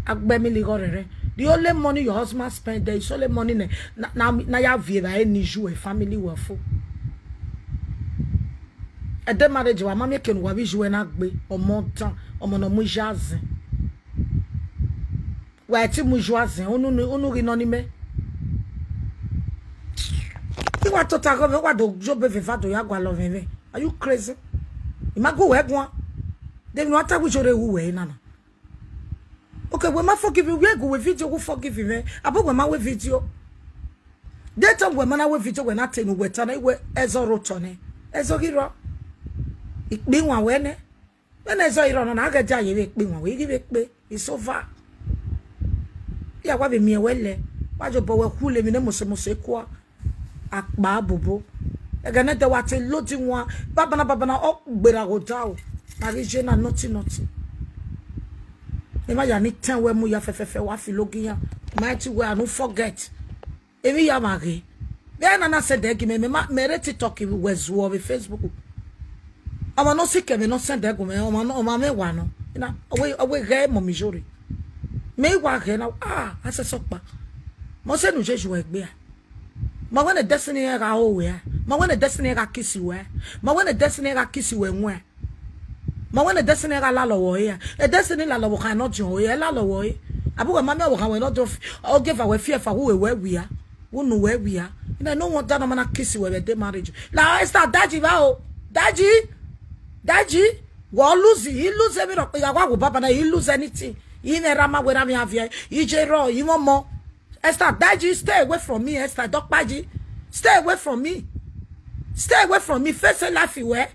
Agbẹmili igho rẹrẹ. The only money your husband spend there is only money na, na, na, na ya viẹ vbe any you a family wẹ fo. Ẹdẹ marriage wa ma miẹn kene uwa vbe iye uẹ na gbe, ọmọ dan, ọmọ ne ọ mu iye azẹn. Wa ti mu iye azẹn, unu ni, unu ghi nọ ni mẹ. I wa tota ghe mwẹ, wa do yo be veva do ya gualọ mwẹ mwẹ. Are you crazy? I ma gu wẹ guan. De emwi ne wa ta wẹ iye ore wu wẹ na na. Okay, wẹ ma forgive, wẹ gu wẹ video, who forgive mwẹ? Abo wẹ ma wẹ video. De te wẹ ma na wẹ video, wẹ na te ne uwẹ ta na, wẹ ẹzọ rre otọ nẹ. Ẹzọ ghi rrọọ. Ikpe iwan wẹ nẹ. Vbene ẹzọ i rrọọ nọ na, a ghẹ dia ye vbe ikpe iwan wẹ, i ghi vbe kpe. It's over. Ya wa vbe miẹn wẹ lẹ, wa ye obọ wẹ khu le emwi ne mose mose kua. Akpa bobo. Ẹghẹ ne ẹdẹ wa te lodi wan, babana babana, ọ gberra ghe odaro. Na ghi ye na nothing nothing. Emwa ya ni tẹn wẹ mu ya fẹfẹfẹ, wa filo gi iran. Ma ti wẹ anu forget. Emwi ya mwa ghe. Vbe na na send ẹre gi mẹ, mẹ ma, mẹ rre TikTok, wẹ zuọ vbe Facebook. Ọmwa ne ọ sikẹ mwẹ ne ọ send ẹre gu mwẹ, ọmwa nọ, ọmwa mwẹ wa nọ. Na, ọ wẹ, ọ wẹ ghẹ mọ mi yore. Mẹ i wa ghẹ na, ah, a sẹsẹ ọkpa. Ma sẹ ne u ye yu egbe a. Ma wẹ ne destiny ẹre gha ho wẹ a. Ma wẹ ne destiny ẹre gha kiss wẹ a. Ma wẹ ne destiny ẹre gha kiss wẹ ẹwẹn a. Ma wẹ ne destiny ẹre gha lalọ wẹ ọre a. E destiny lalọ vbe okhan ne ọ diọn ọre, ẹ lalọ wẹ ọre. Abo wẹ ma miẹn ọvbokhan wẹ ne ọ diọn, ọ gie eva wẹ fi ẹfa, wu wẹ wẹ wia. Wu nu wẹ wia. Nẹ, no wonder ne ọ ma na kiss wẹ vbe day marriage. La Esther, daji vba o. Daji. Daji. Wẹ lose, I lose emwi rhọkpa, I gha wa wo baba na, I lose anything. I mwẹ erha ma wẹ erha mwẹ aviẹ, I ye rrọọ, I mwẹ ọmọ. Esther, daji, stay away from me, Esther, dọkpa ji. Stay away from me. Stay away from me, face life wẹ.